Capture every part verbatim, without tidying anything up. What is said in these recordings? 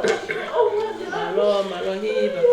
Mālō, mālō hiva.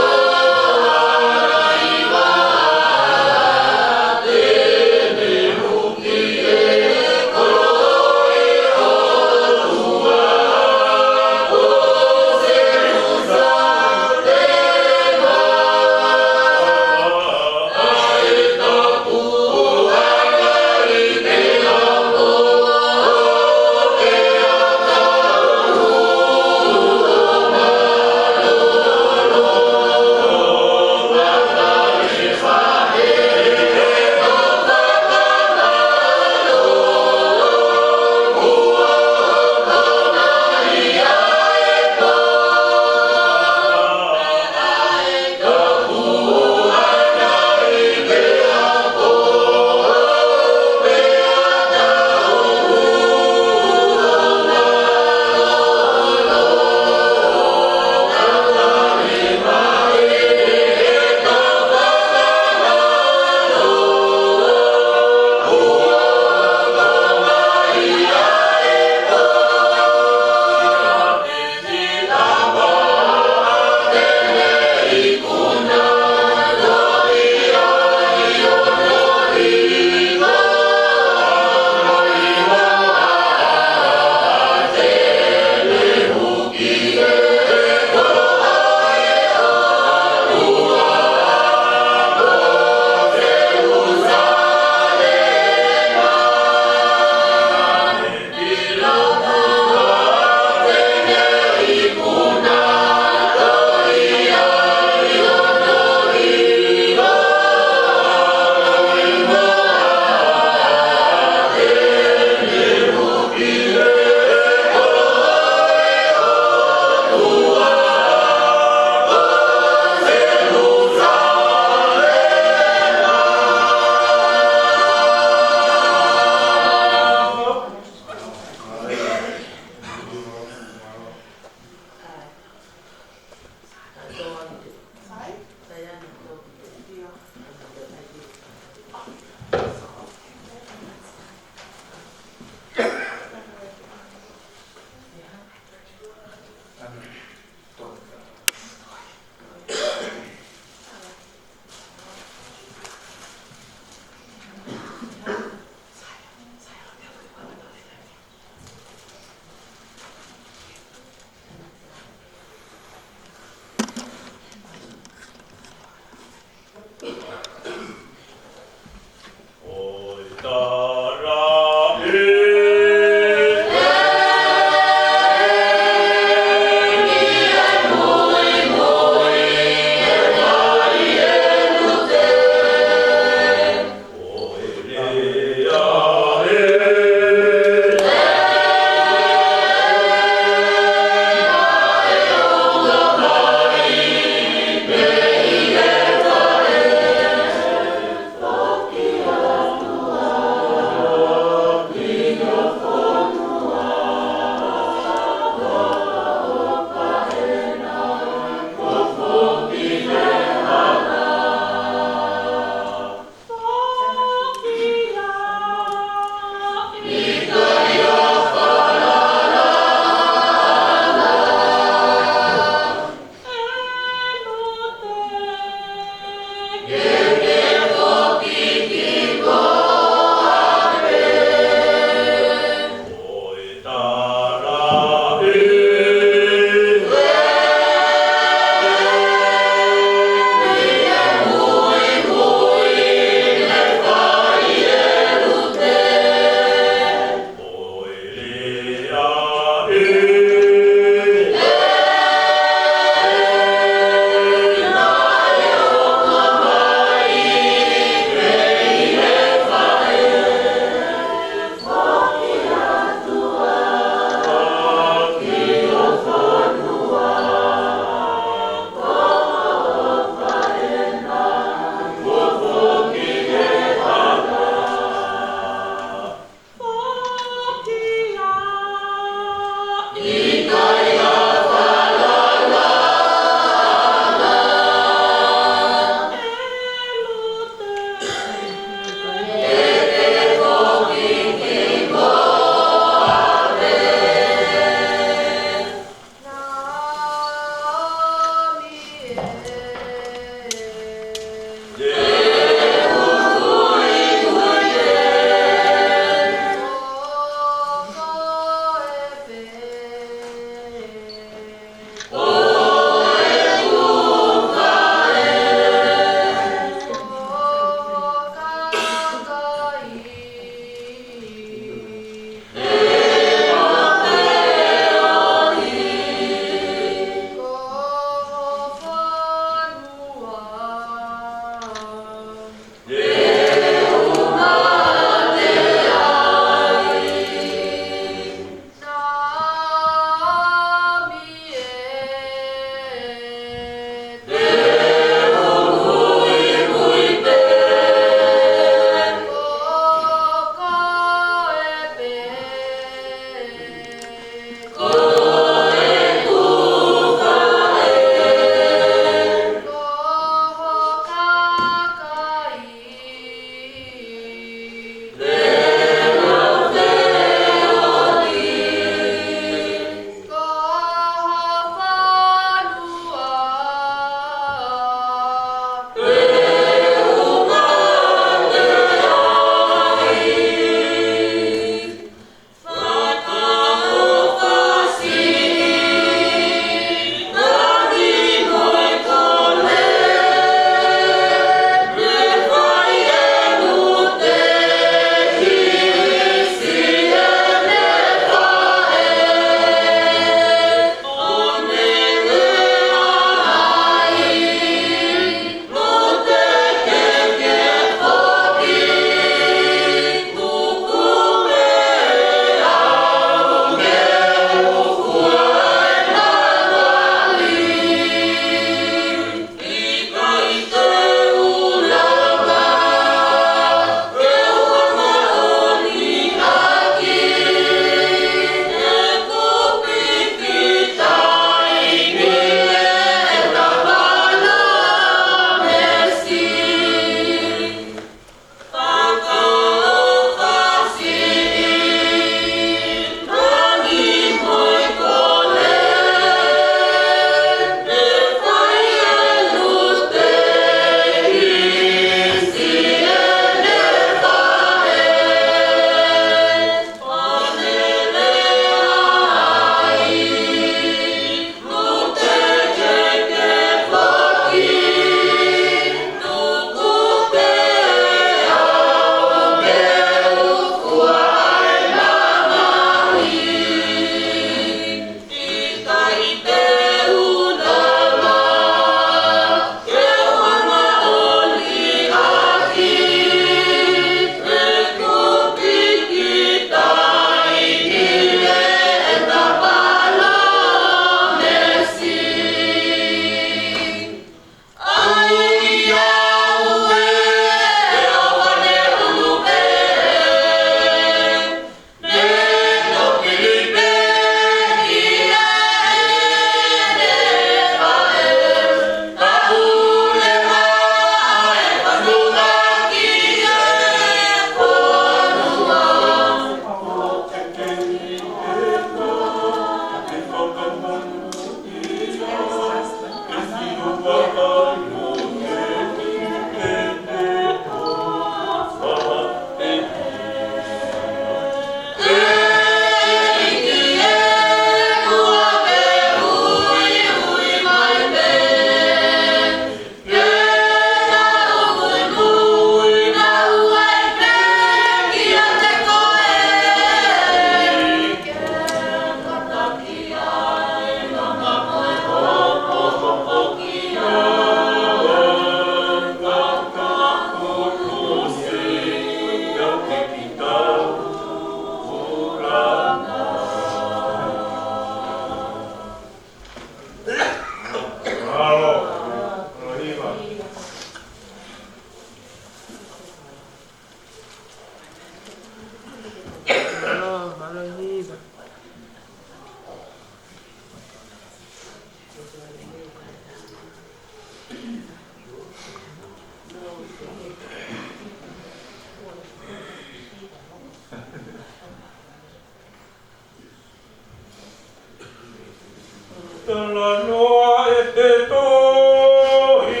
Talanoa ʻe he tohi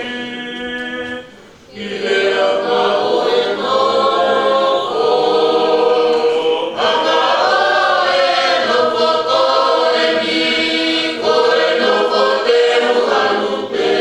ki he anga ʻo e nofo, anga ʻo e nofo ko eni, ko e nofo te u ʻalu pē.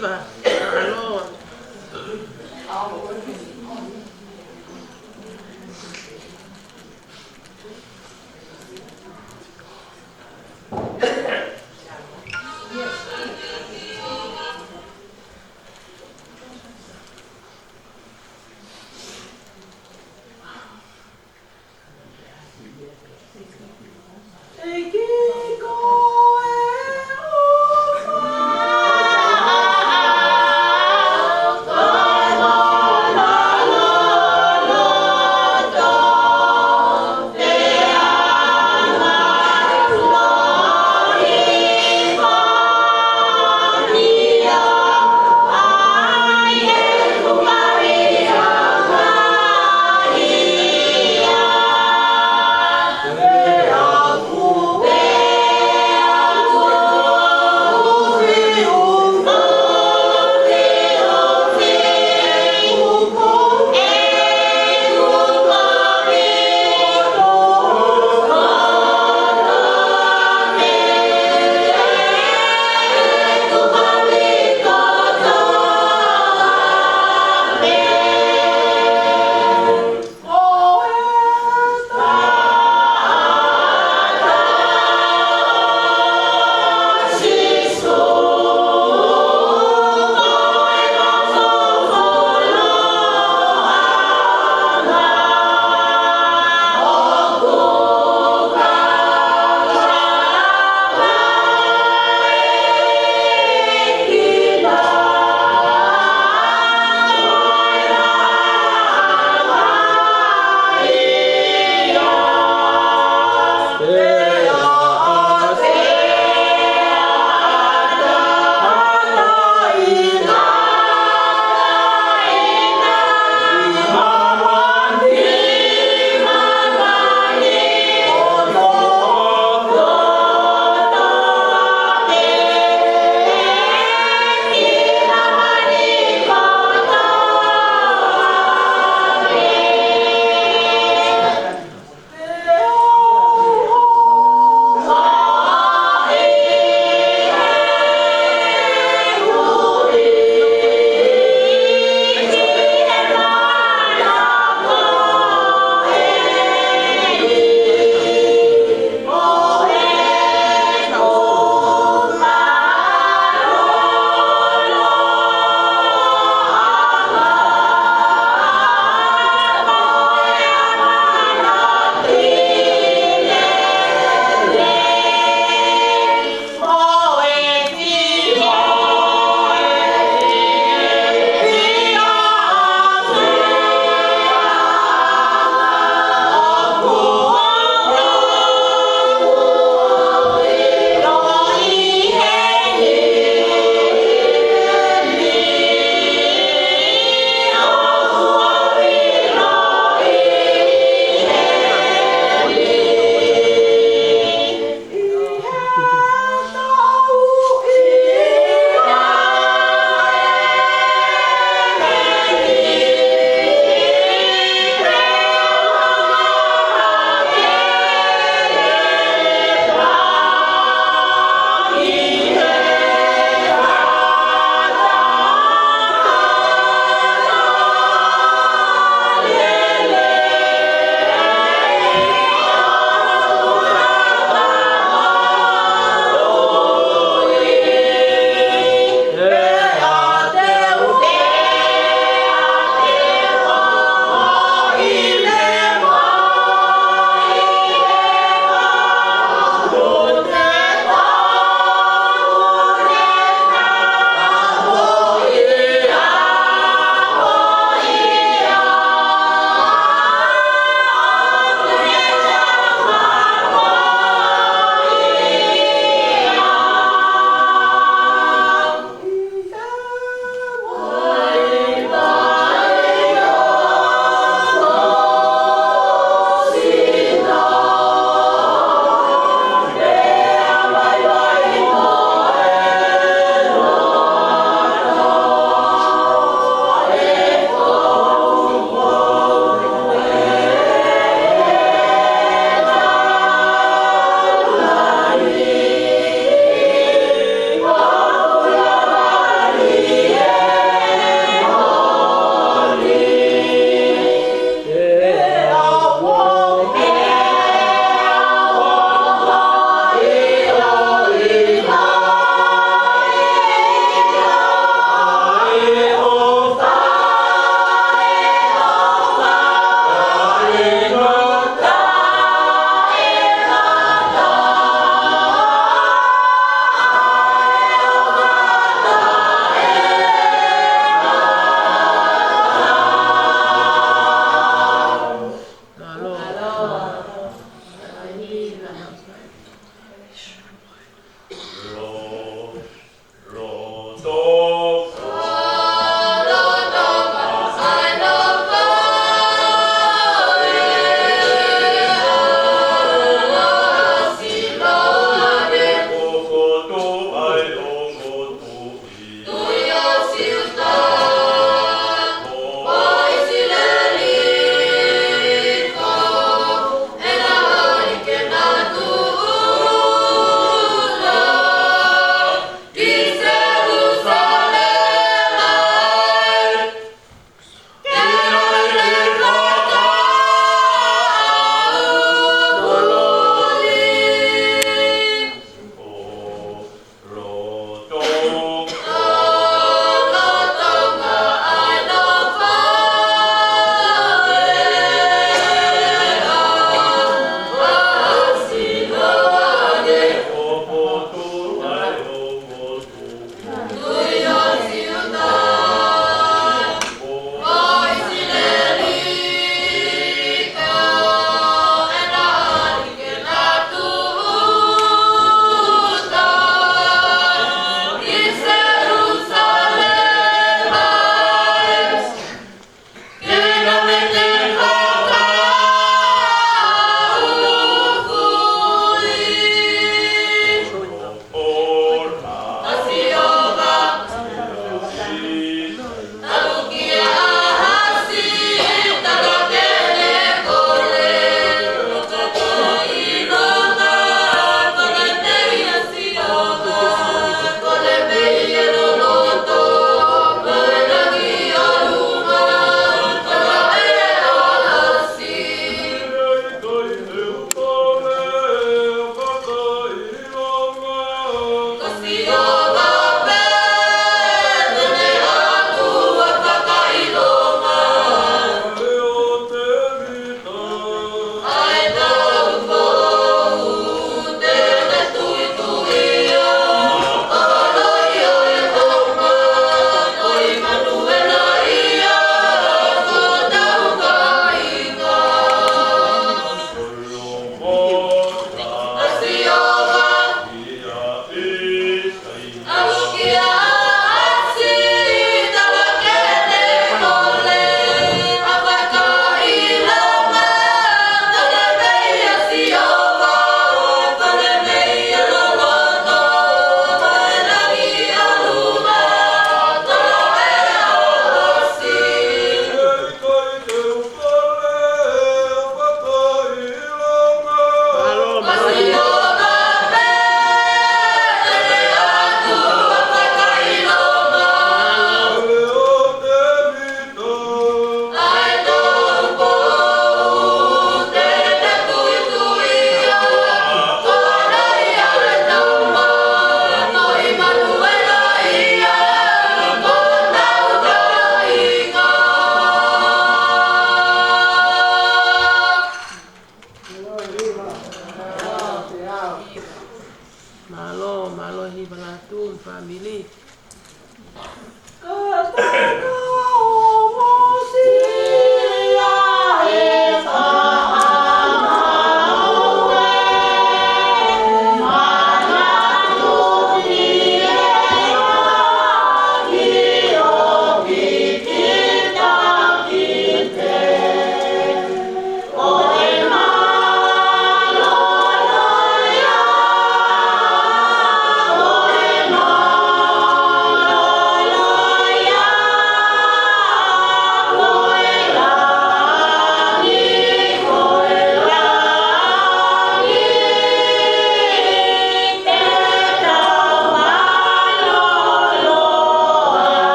Mālō.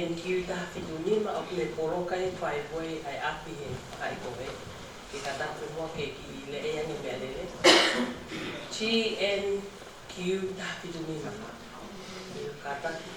N Q taha fitu nima ʻoku ne poloka e faiwai ai ʻapi he fakaʻi ko ē. Ke kātaki muʻa ke kiʻi lea ange meʻalele. G N Q taha fitu nima. Kātaki.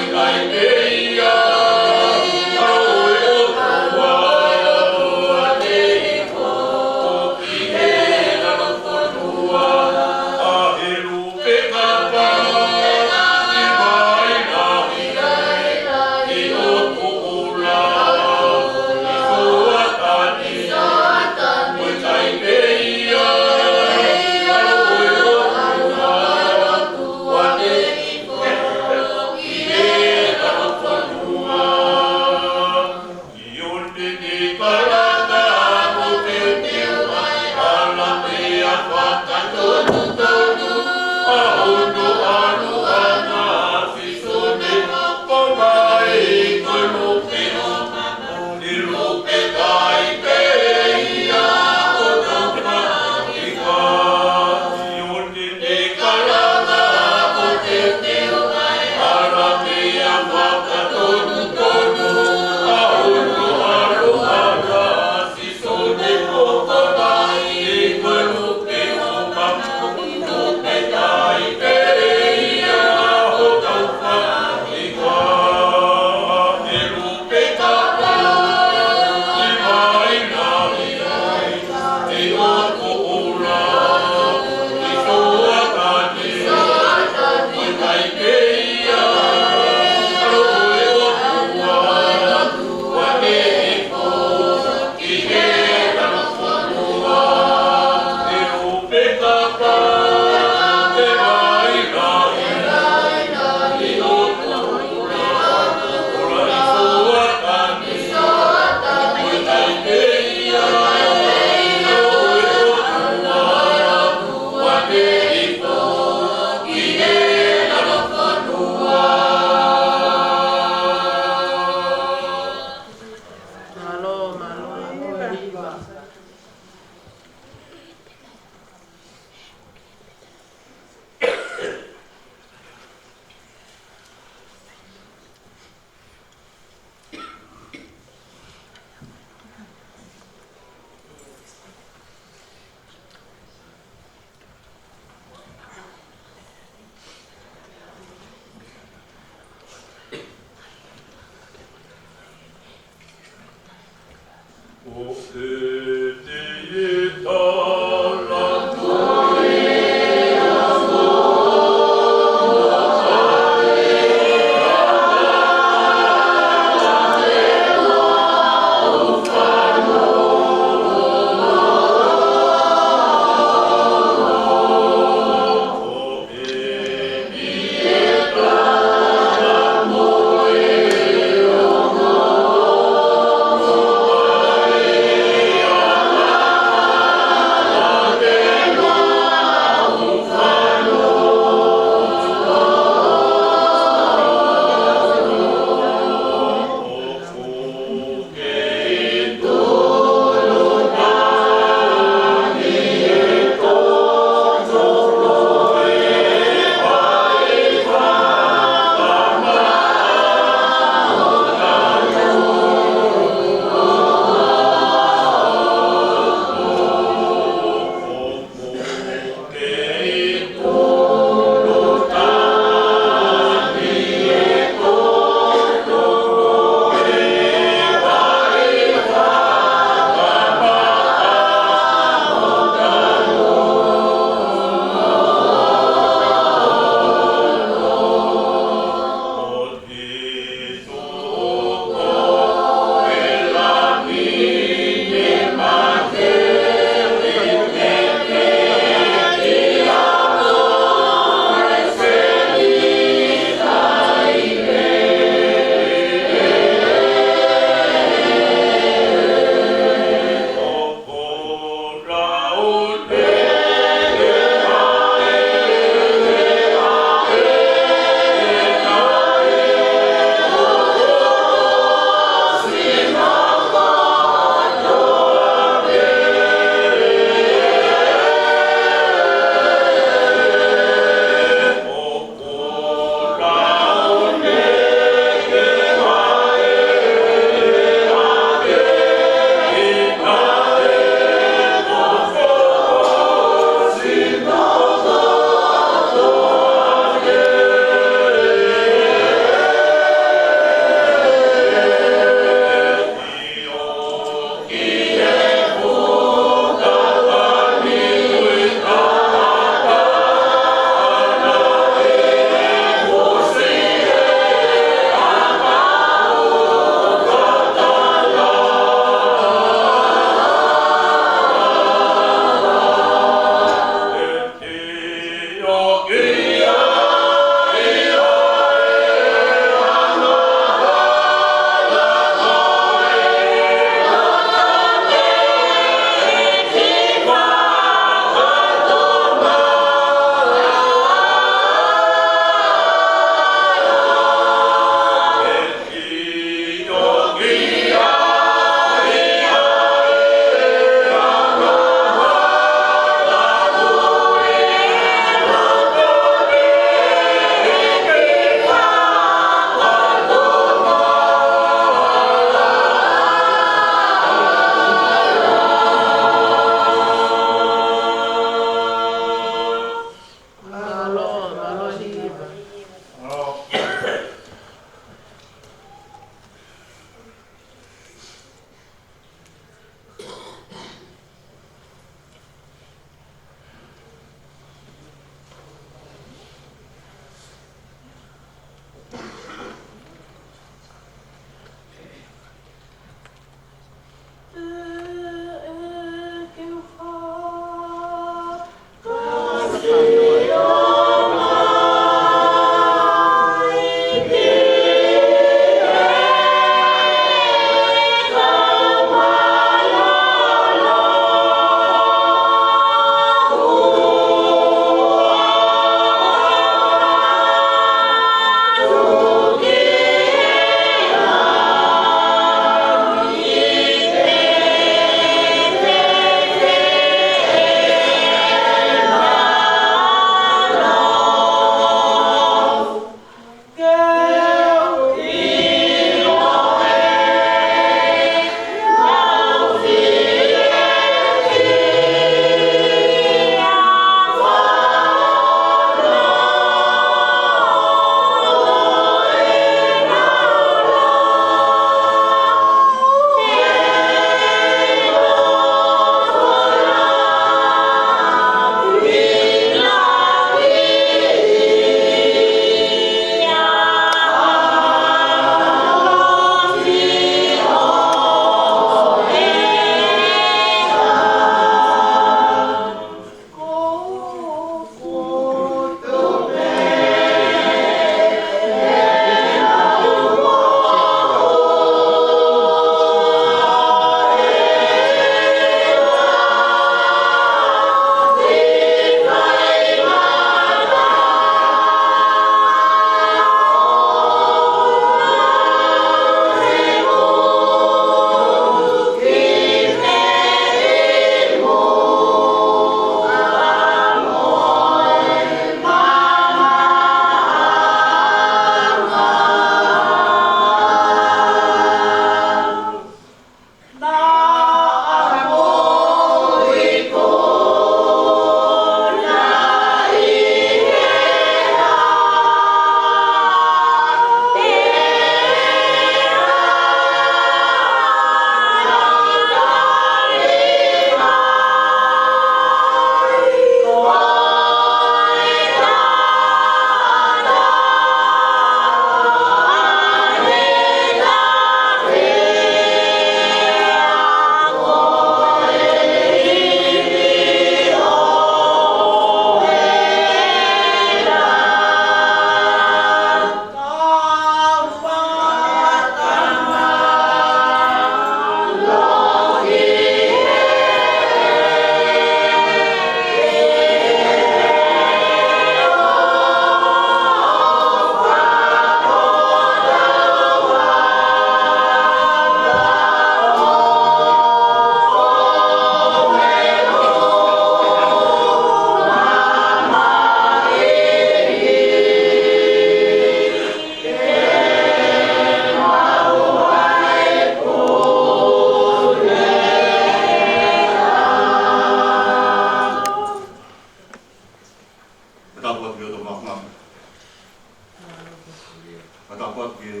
Fakatapu ki he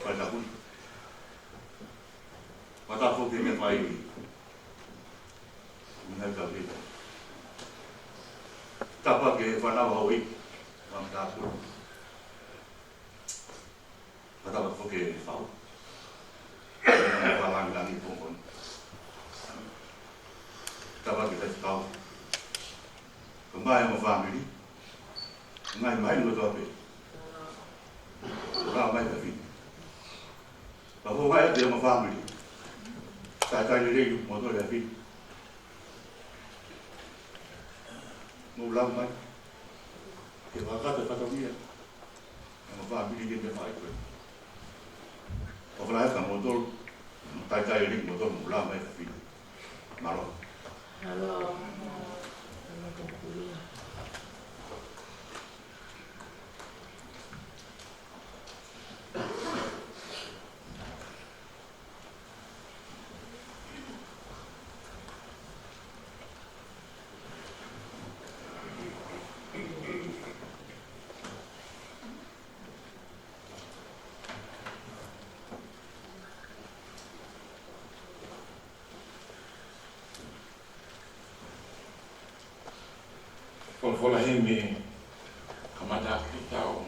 faitapu. Fakatapu ki he meʻa fai. Meʻa fai. Tapu ki he fānau houʻeiki. Fakatapu. Fakatapu ki he fau. Fakalāngilangi pongipongi. Tapu ki he fau. Ko e ngaahi ʻomai fāmili. Ngaahi mai no tope. Lau mai ka fini. Ka ko e ngaahi ʻomai fāmili. Talitali lelei mo tole fini. Mou lau mai. Ke fakakakato e fatongia. ʻOmai fāmili ke te fai koe. ʻOfa lahi atu kia moutolu, talitali lelei kimoutolu, mou lau mai ka fini. Mālō. Mālō. Folofola himi kamata ki tau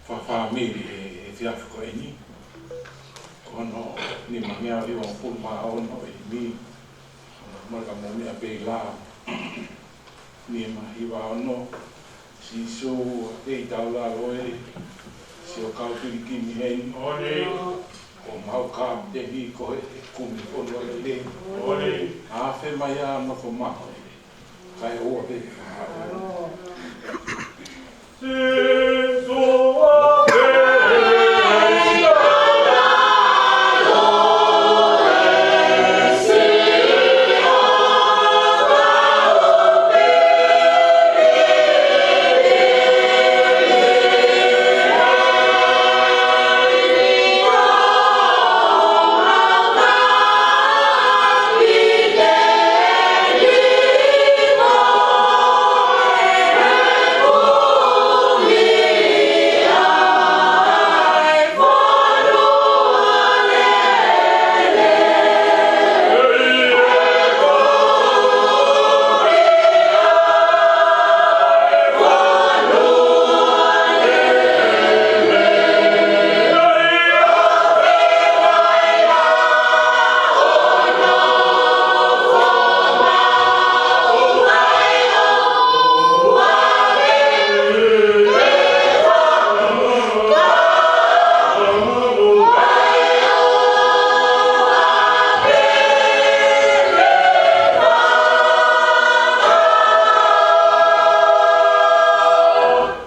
fa-, fāmili he, he efiafi ko eni. Ko hono nimangeau hiva hongofulu mā ono e himi. Hono maka mo mea pei la. Nima hiva ono. Sīsū, ʻe tau lalo ē, sio kau pilikimi heni. ʻOi. Ko mau kapiteni ko e kumi fonua lelei. ʻOi. Afe mai ā ma ko maʻu. Kae ua pē. Sīsū, ʻe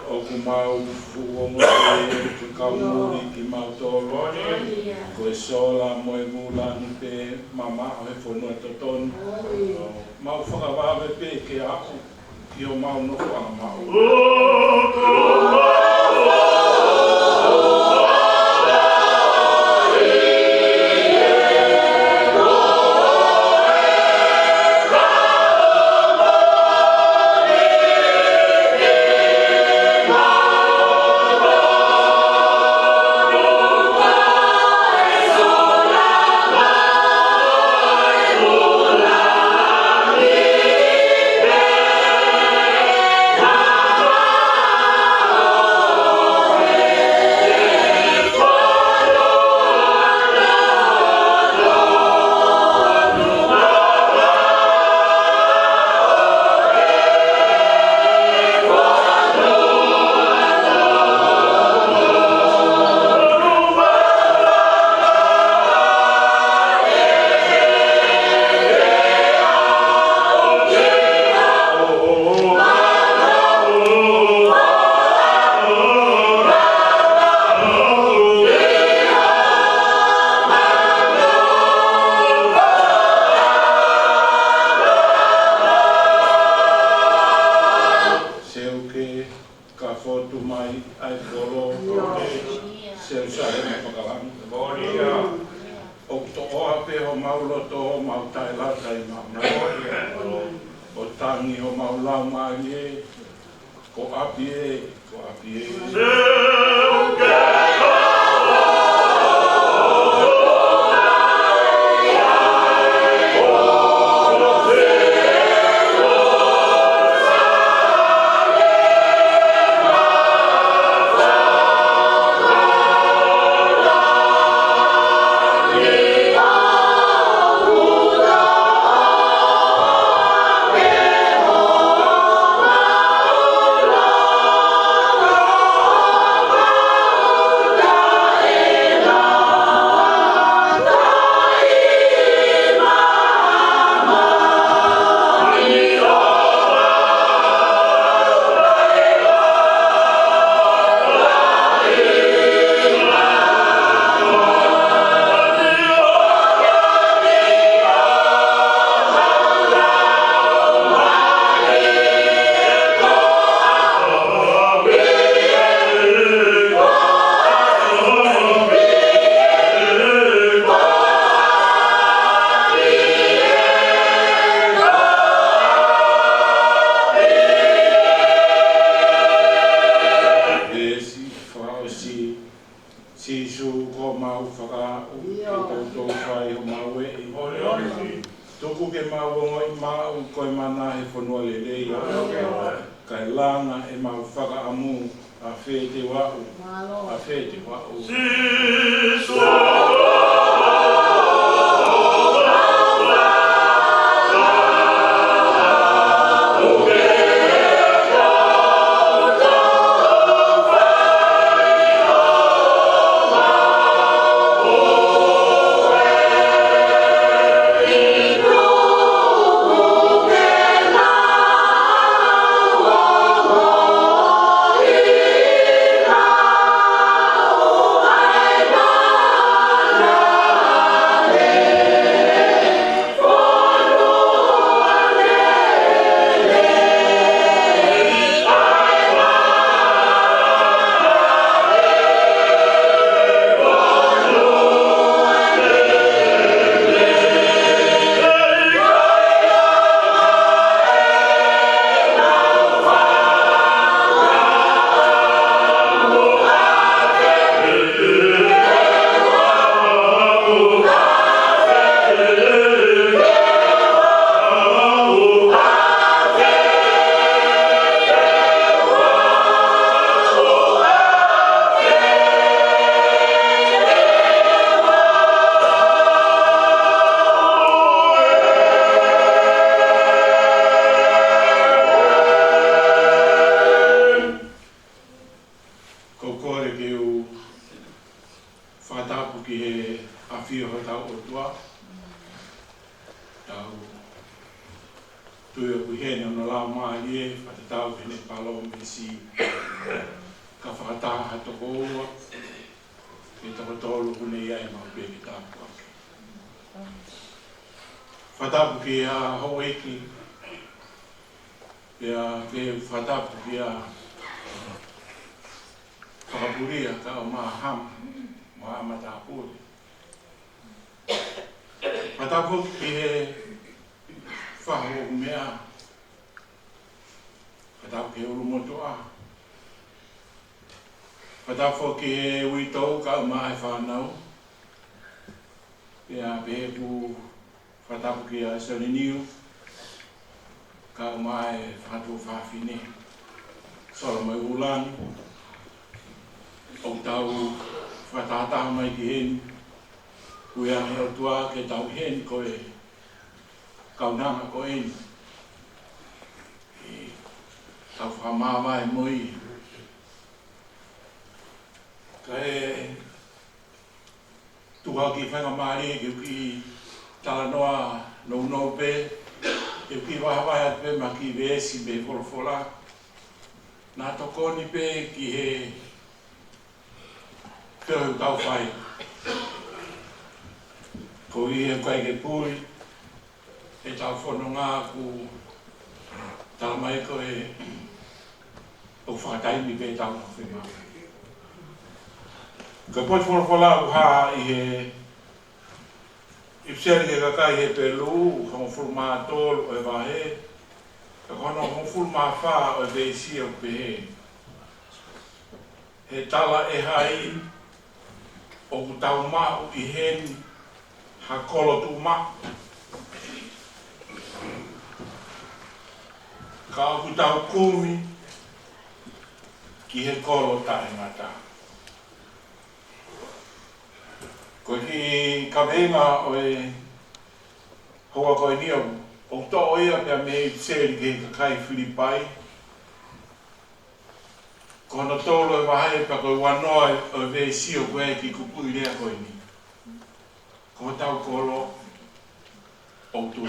ʻOku mau fuʻu ongoʻi ʻoku ke kau muli kimautolu. Ko e sola mo e vūlangi pē mamaʻo he fonua totonu. Mau fakavave pē ke aʻu ki homau nofoʻanga maʻu. Seuke, ka fotu mai ʻa e kolo. Selusalema fakalangi. ʻOku toʻoa pē homau loto, mau taʻelau taʻemaʻu. ʻO tangi homau laumālie, ko ʻapi ē, ko ʻapi ē. Veesi fakaʻosi. Sīsū, ko homau fakaaʻu, ʻio, ke toutou fai homau ueʻi. Tuku ke mau ongoʻi maʻu ko e mana he fonua lelei, kae langa ʻemau fakaʻamu, ʻa fē te u aʻu, mālō, ʻa fē te u aʻu. Sīsū. Ko e kole ke u fakatapu ki he ʻafio hotau ʻOtua. Tau tui ʻoku ʻi heni hono Laumālie, fakatatau ki heʻene palōmesi, ka fakataha ha toko ua, ki he toko tolu kuo ne ʻi ai, mau pehē ke tāpuaki. Fakatapu ki he houʻeiki, pea ke fakatapu ki he fakapuleʻanga, kae ʻumaʻā Hama mo haʻa matāpule. Fakatapu ki he fahu ʻo e meʻa, fakatapu ki he ʻulumotuʻa, fakatapu ki he uitou kae ʻumaʻā e fānau, pea pehē ʻoku fakatapu kia Soni Niu, kae ʻumaʻā e fanga tuofāfine, Solo mo e ʻUluaki, ʻoku tau fakatahataha mai ki heni, ui ange ʻOtua ke tau ʻi heni ko e kaunanga ko eni, ʻe tau fakamāvae mo ia. Kae tuku ha kiʻi faingamālie ke u kiʻi talanoa nounou pē, ke u kiʻi vahevahe atu pē mo ha kiʻi veesi mei he folofola. Naʻa tokoni pē ki he feohi ʻoku tau fai. Koeʻuhi he ʻoku ʻikai ke puli ʻetau fononga, ʻoku tala mai ko e ʻoku fakataimi pē ʻetau fema. Ko e potu folofola ʻoku hā ʻi he ʻIpiseli ki he kakai Hepelū, hongofulu mā tolu ʻo e vahe, Ko hono hongofulu mā fā ʻo e veesi ʻoku pehē: He talaʻehai ʻoku tau maʻu ʻi heni ha kolo tuʻumaʻu, ka ʻoku tau kumi ki he kolo taʻengata. Ko e kiʻi kaveinga ʻo e houa ko eni ʻoku toʻo ia pea mei he ʻipiseli ki he kakai Filipai. Ko hono tolu ʻo e vahe pea ko e uanoa ʻo e veesi ʻoku ʻi ai e kiʻi kupuʻi lea ko eni: Ko hotau kolo ʻoku tuʻu.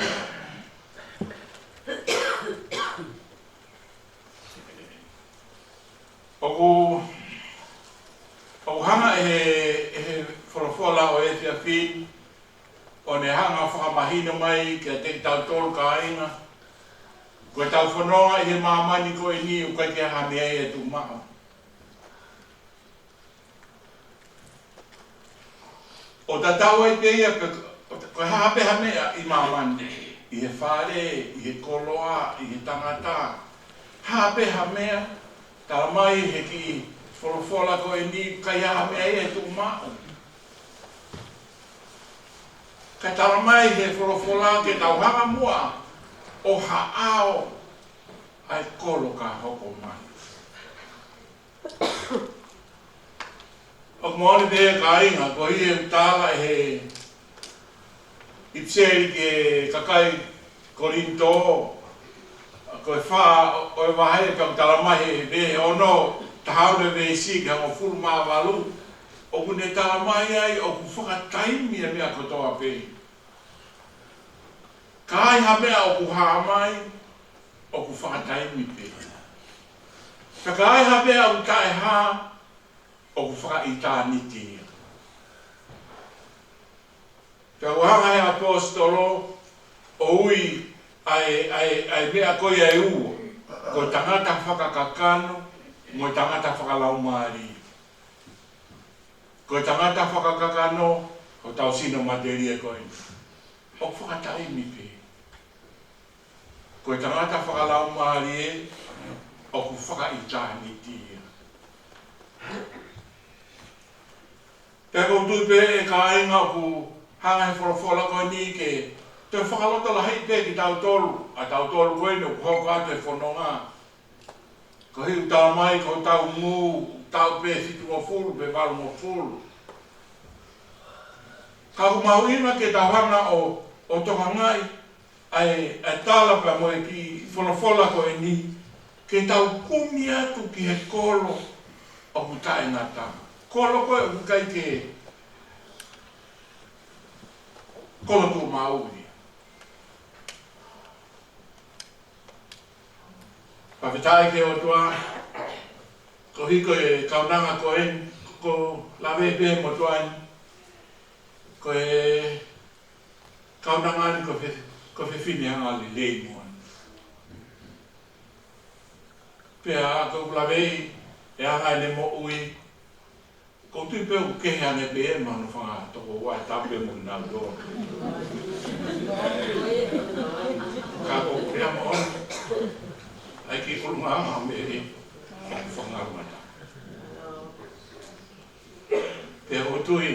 ʻOku, ʻoku hanga ʻe he, ʻe he folofola ʻo e efiafi ni ʻo ne hanga ʻo fakamahino mai kiate kitautolu kāinga, ko ʻetau fononga ʻi he māmani ko eni ʻoku ʻikai ke ʻi ai ha meʻa ia ʻe tuʻumaʻu. ʻO tatau ai pē ia pe ko e hā pē ha meʻa ʻi māmani, ʻi he fale, ʻi he koloa, ʻi he tangata, hā pē ha meʻa, talamai ʻe he kiʻi folofola ko eni ʻoku ʻikai ha meʻa ia ʻe tuʻumaʻu. Ka talamai ʻe he folofola ke tau hanga muʻa ʻo haʻao ʻa e kolo ka hoko mai. ʻOku moʻoni pē kāinga, ko ia ʻoku tala ʻe he ʻipiseli ki he kakai Kolinitō, ko e fā ʻo e vahe, ka ʻoku talamai ʻe he veesi ono, taha ono e veesi ki he hongofulu mā valu, ʻoku ne talamai ai ʻoku fakataimi e meʻa kotoa pē. Ka ai ha meʻa ʻoku hā mai, ʻoku fakataimi pē. Ka ka ai ha meʻa ʻoku taʻehā, ʻoku fakaʻitāniti ia. Pea ʻoku hanga ʻe he ʻaposetolo ʻo ui ʻa e, ʻa e, ʻa e meʻa ko ia ʻe ua, ko e tangata fakakakano mo e tangata fakalaumālie. Ko e tangata fakakakano, ko hotau sino matelie ko eni, ʻoku fakataimi pē. Ko e tangata fakalaumālie, ʻoku fakaʻitāniti ia. Pea ʻoku ou tui pē ʻe kāinga ʻoku hanga ʻe he folofola ko eni ke toe fakalotolahiʻi pē kitautolu, ʻa tautolu ko eni ʻoku hoko atu e fononga. Koeʻuhi ʻoku talamai ko hotau ngū, taʻu pē fitungofulu pe valungofulu. Ka ʻoku mahuʻinga ke tau hanga ʻo, ʻo tokangaʻi ʻa e, ʻa e tala pea mo e kiʻi folofola ko eni, ke tau kumi atu ki he kolo ʻoku taʻengata. Kolo ko ē ʻoku ʻikai ke kolo tuʻumaʻu ia. Fakafetaʻi ki he ʻOtua, koeʻuhi ko e kaunanga ko eni, ʻoku ou lave pē mo tuai, ko e kaunanga ni ko e fe-, ko e fefine angalelei moʻoni. Pea ʻoku ou lave ʻi he anga ʻene moʻui, ʻoku ou tui pē ʻoku kehe ange pē ia mei hono fanga tokoua ʻe tapu pē mo kinautolu. Ka ʻoku ou pehē moʻoni, ʻa e kiʻi ʻulungaanga ʻo Mele, ʻoku fakaʻaonga taha. Pea ʻoku ou tui,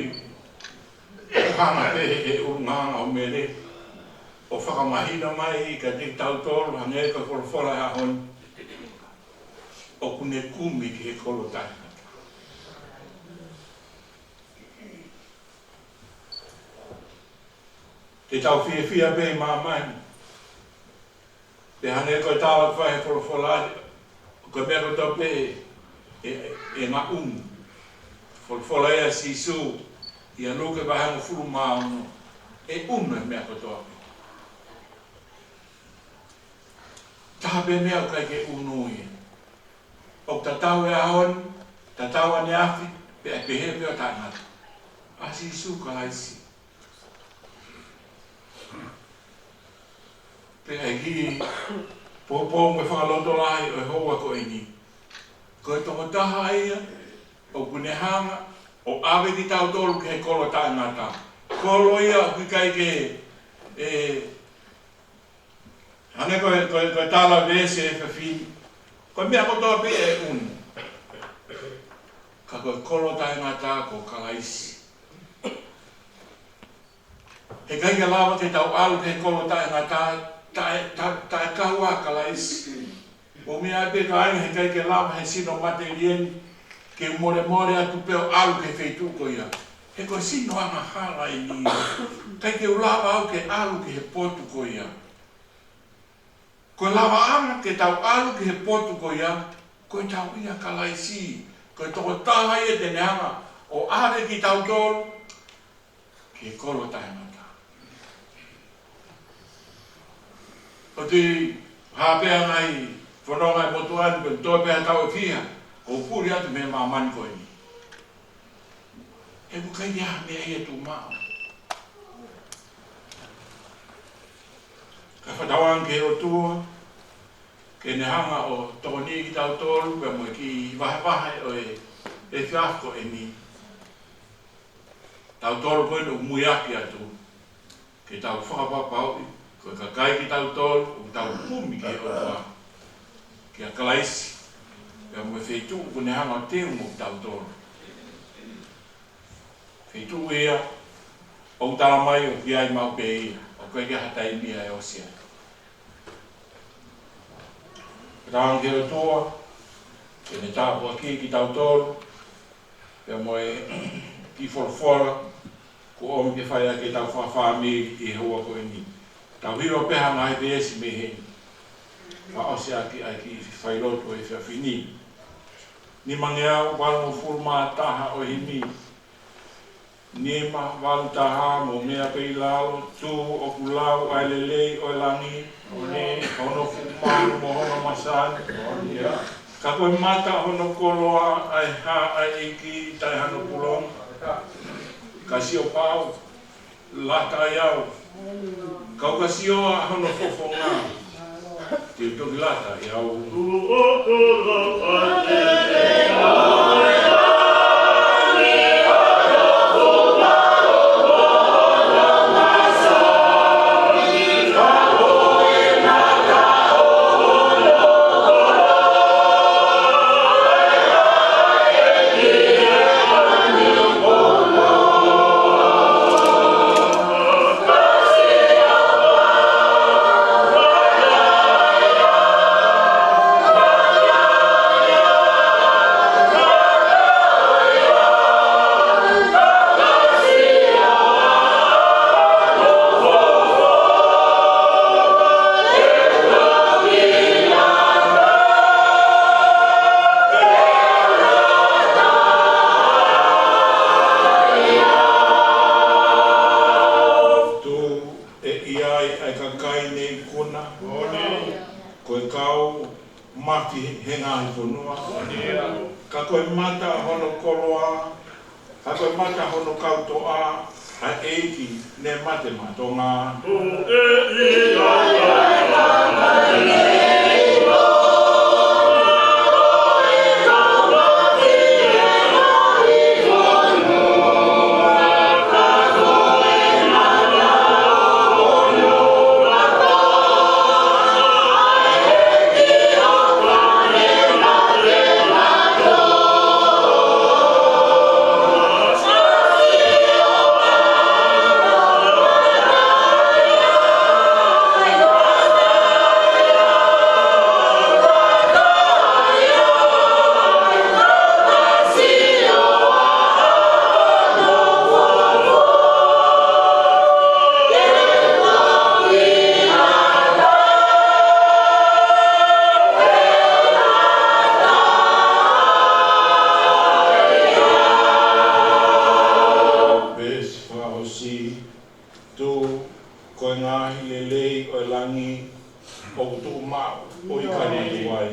ʻoku hanga pē ʻe he ʻulungaanga ʻo Mele ʻo fakamahino mai kiate kitautolu, hangē ko e folofola he ʻaho ni, ʻoku ne kumi ki he kolo taʻengata. Te tau fiefia pē ʻi māmani. Pea hangē ko e tala ʻoku fai he folofola, ko e meʻa kotoa pē ʻe, ʻe, ʻe ngaʻunu. Folofola ia ʻa Sīsū, ʻia Luke vahe hongofulu mā ono, ʻe unu e meʻa kotoa pē. Taha pē meʻa ʻoku ʻikai ke unu ia. ʻOku tatau e ʻaho ni, tatau ʻaneafi, pea pehē pē ʻo taʻengata. ʻA Sīsū Kalaisi. Pea ʻi he poupou mo e fakalotolahi ʻo e houa ko eni, ko e tokotaha ia ʻoku ne hanga ʻo ʻave kitautolu ki he kolo taʻengata. Kolo ia ʻoku ʻikai ke, ʻe, Hangē ko e, ko e, ko e tala veesi he efiafi ni, ko e meʻa kotoa pē ʻe ʻunu, ka ko e kolo taʻengata ko Kalaisi. Heʻikai ke lava ke tau ʻalu ki he kolo taʻengata, taʻe, taʻe, taʻe kau ʻa Kalaisi. ʻO meʻa pē kāinga, heʻikai ke lava he sino matelie ni ke u molemole atu pē ʻo ʻalu ki he feituʻu ko ia. He ko e sino angahala eni. ʻIkai ke u lava au ke ʻalu ki he potu ko ia. Ko e lavaʻanga ke tau ʻalu ki he potu ko ia, ko e tauʻi ʻa Kalaisi. Ko e tokotaha ia te ne hanga ʻo ʻave kitautolu ki he kolo taʻengata. ʻOku ou tui, hā pē ʻa e ngaahi fononga ʻi he motuʻa ni, pe toe pē ha taʻu ʻe fiha, ʻoku ou puli atu mei māmani ko eni. He ʻoku ʻikai ke ʻi ai ha meʻa ia ʻe tuʻu maʻu. Ka fakatauange ki he ʻOtua ke ne hanga ʻo tokoniʻi kitautolu pea mo e kiʻi vahevahe ʻo e efiafi ko eni. Tautolu ko eni ʻoku muiaki atu, ke tau fakapapauʻi ko e kakai kitautolu ʻoku tau kumi ki he ʻOtua, kia Kalaisi, pea mo e feituʻu ʻoku ne hanga ʻo teu mo kitautolu. Feituʻu ia ʻoku talamai ʻoku ʻi ai maʻu pē ia, ʻoku ʻikai ha taimi ia ʻe ʻosi ai. Fakatauange ki he ʻOtua ke ne tāpuakiʻi kitautolu pea mo e kiʻi folofola kuo ʻomi ke fai ʻaki ʻetau fakafāmili ʻi he houa ko eni. Tau hiva pē ha ngaahi veesi mei heni, fakaʻosi ʻaki ʻa e kiʻi failotu ʻo e efiafi ni. Nimangeau valungofulu mā taha ʻo e himi. Nima valu taha, mou meʻa pē ʻi lalo, tuʻu ʻoku lau ʻa e lelei ʻo e langi, ʻo ne, hono fuʻu manu mo hono masani. Ka ko e mata hono koloa ʻa e hā ʻa e ʻEiki taʻe hano pulonga. Ka sio pau, lata ai au. Ka u ka sio ʻa hono fofonga, te u toki lata ai au. Tuʻu ʻe ʻi ai ʻa e kakai ne ikuna, ko e kau mafi he ngaahi fonua. Ka ko e mata hono koloa, ka ko e mata hono kautoʻa, ʻa e ʻEiki ne mate maʻa Tonga. Veesi fakaʻosi, tuʻu ko e ngaahi lelei ʻo e langi ʻoku tuʻu maʻu ʻo ʻikai matuʻu ai.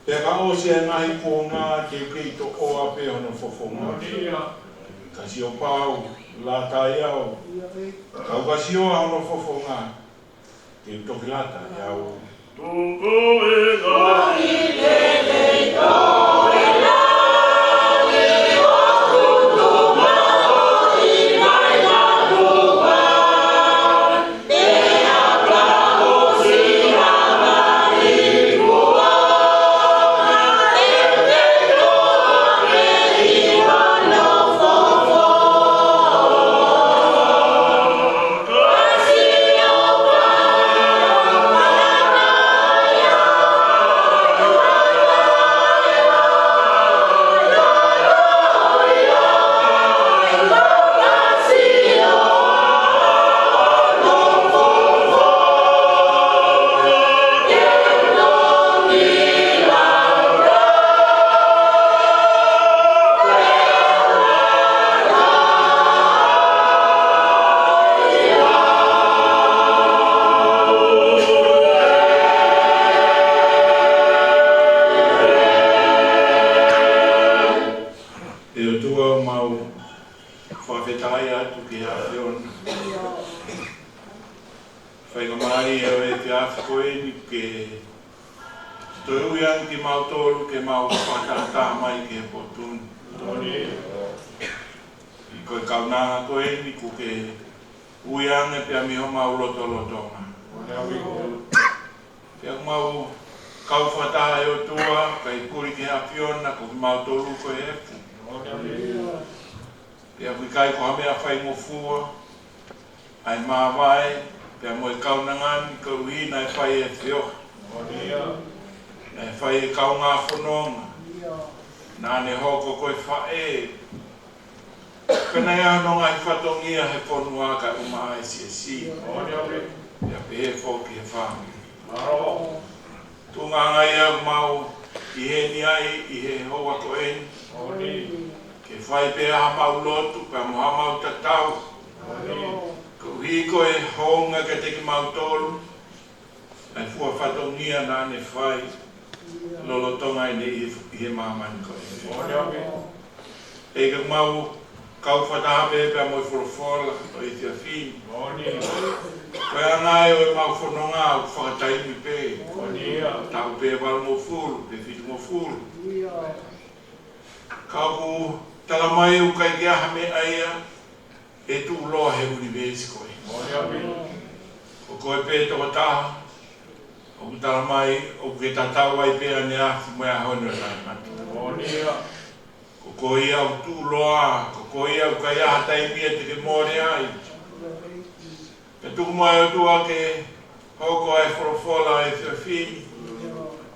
Pea ka ʻosi ʻa e ngaahi kuonga te u kei toʻoa pē hono fofonga. Ka sio pau, lata ai au. Ka u ka sio ʻa hono fofonga, te u toki lata ai au. Ka mālie ʻo e efiafi ko eni ke toe ui ange kimautolu ke mau fakatahataha mai ki he potu ni. ʻI ko e kaunanga ko eni kuo ke ui ange pea mei homau lotolotonga. Pea mau kau fakataha ʻe ʻOtua, kae puli ki he ʻAfiona ko kimautolu ko e efu. Pea ʻoku ʻikai ko ha meʻa faingofua ʻa e māvae, pea mo e kaunanga ni koeʻuhi naʻe fai e feohi. Naʻe fai e kaungā fononga. Naʻa ne hoko ko e faʻē. Pea naʻe ʻi ai hono ngaahi fatongia he fonua kae ʻumaʻā e siasi. Pea pehē foki he fāmili. Tuʻunga ia ʻoku mau ʻi heni ai ʻi he houa ko eni. Ke fai pē hamau lotu, pea mo hamau tatau. Koeʻuhi ko e hounga kiate kimautolu, ʻa e fua fatongia naʻa ne fai, lolotonga ʻene ʻi he, ʻi he māmani ko eni. ʻEiki, mau kau fakataha pē pea mo e folofola ʻo e efiafi ni. Ko e anga ē ʻo e mau fononga ʻoku fakataimi pē. Taʻu pē valungofulu, pe fitungofulu. Ka ʻoku tala mai ʻoku ʻikai ke ʻi ai ha meʻa ia ʻe tuʻuloa he ʻunivēsi ko ē. Ko koe pē tokotaha, ʻoku tala mai, ʻoku ke tatau ai pē ʻaneafi mo e ʻaho ni ʻo taʻengata. Ko koe ia ʻoku tuʻuloa, ko koe ia ʻoku ʻikai ha taimi ia te ke mole ai. Pea tuku muʻa ʻe ʻOtua ke hoko ʻa e folofola ʻo e efiafi ni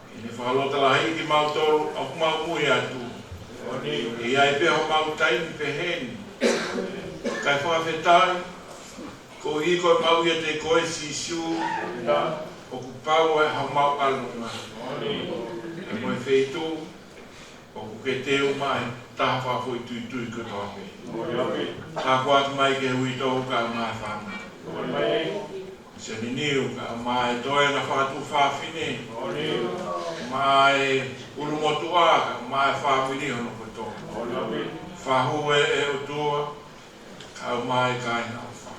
ke ne fakalotolahiʻi kimautolu ʻoku mau muimui atu. ʻE ʻi ai pē homau taimi pehē ni. Kae fakafetaʻi, koeʻuhi ko e mau ʻiate koe Sīsū, ʻoku pau ʻa homau ʻalunga. Pea mo e feituʻu ʻoku ke teu mai, taha fakafoʻituitui kotoa pē. Tāpuaki mai ki he uitou kae ʻumaʻā e fānau. Sēniniu kae ʻumaʻā e toenga fakatuofāfine. ʻUmaʻā e ʻulumotuʻa kae ʻumaʻā e fāmili hono kotoa. Fahu ē ʻe ʻOtua, kae ʻumaʻā e kāinga ʻofa.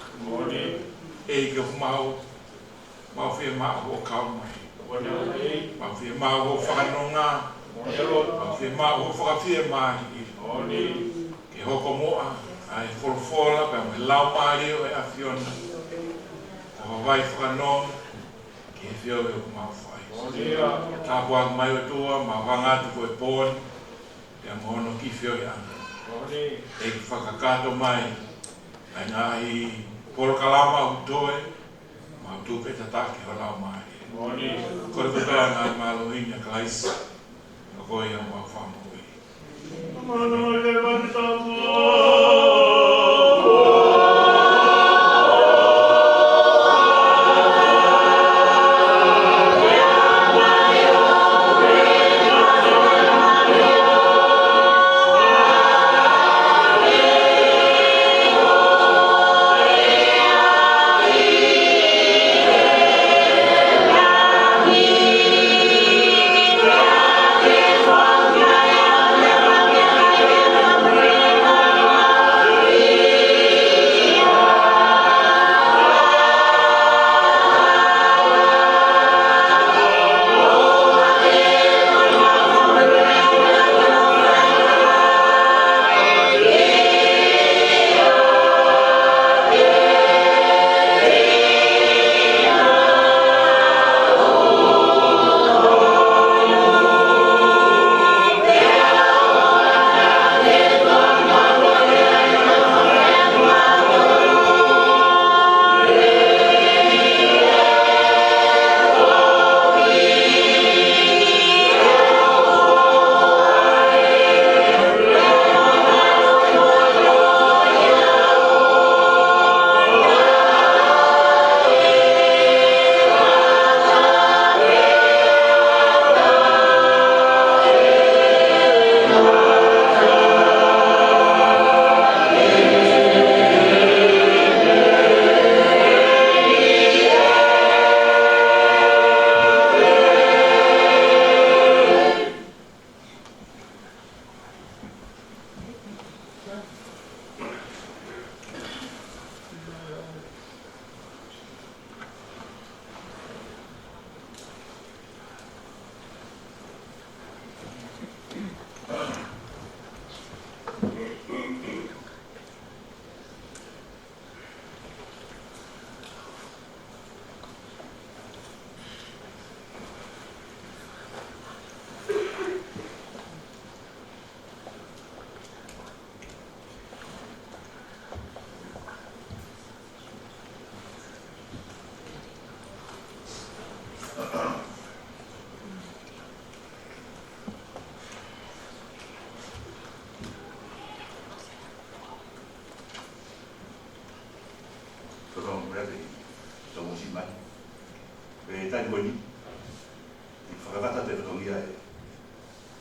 ʻEiki, ʻoku mau Mau fiemaʻu hoʻo kau mai. Mau fiemaʻu hoʻo fakanonga. Mau fiemaʻu hoʻo fakafiemālie. Ke hoko muʻa ʻa e folofola pea mo e Laumālie ʻo e ʻAfiona ko ha vai fakanonga ki he feohi ʻoku mau fai. Tāpuaki mai ʻOtua, mau hanga atu ko e pō ni pea mo hono kiʻi feohiʻanga. ʻEiki, fakakakato mai ʻa e ngaahi polokalama ʻoku toe, mau tuku pē tataki ho Laumālie. Kole kotoa ʻa e ngaahi mālohi ni ʻa Kalaisi, ʻa ia ko homau Fakamoʻui.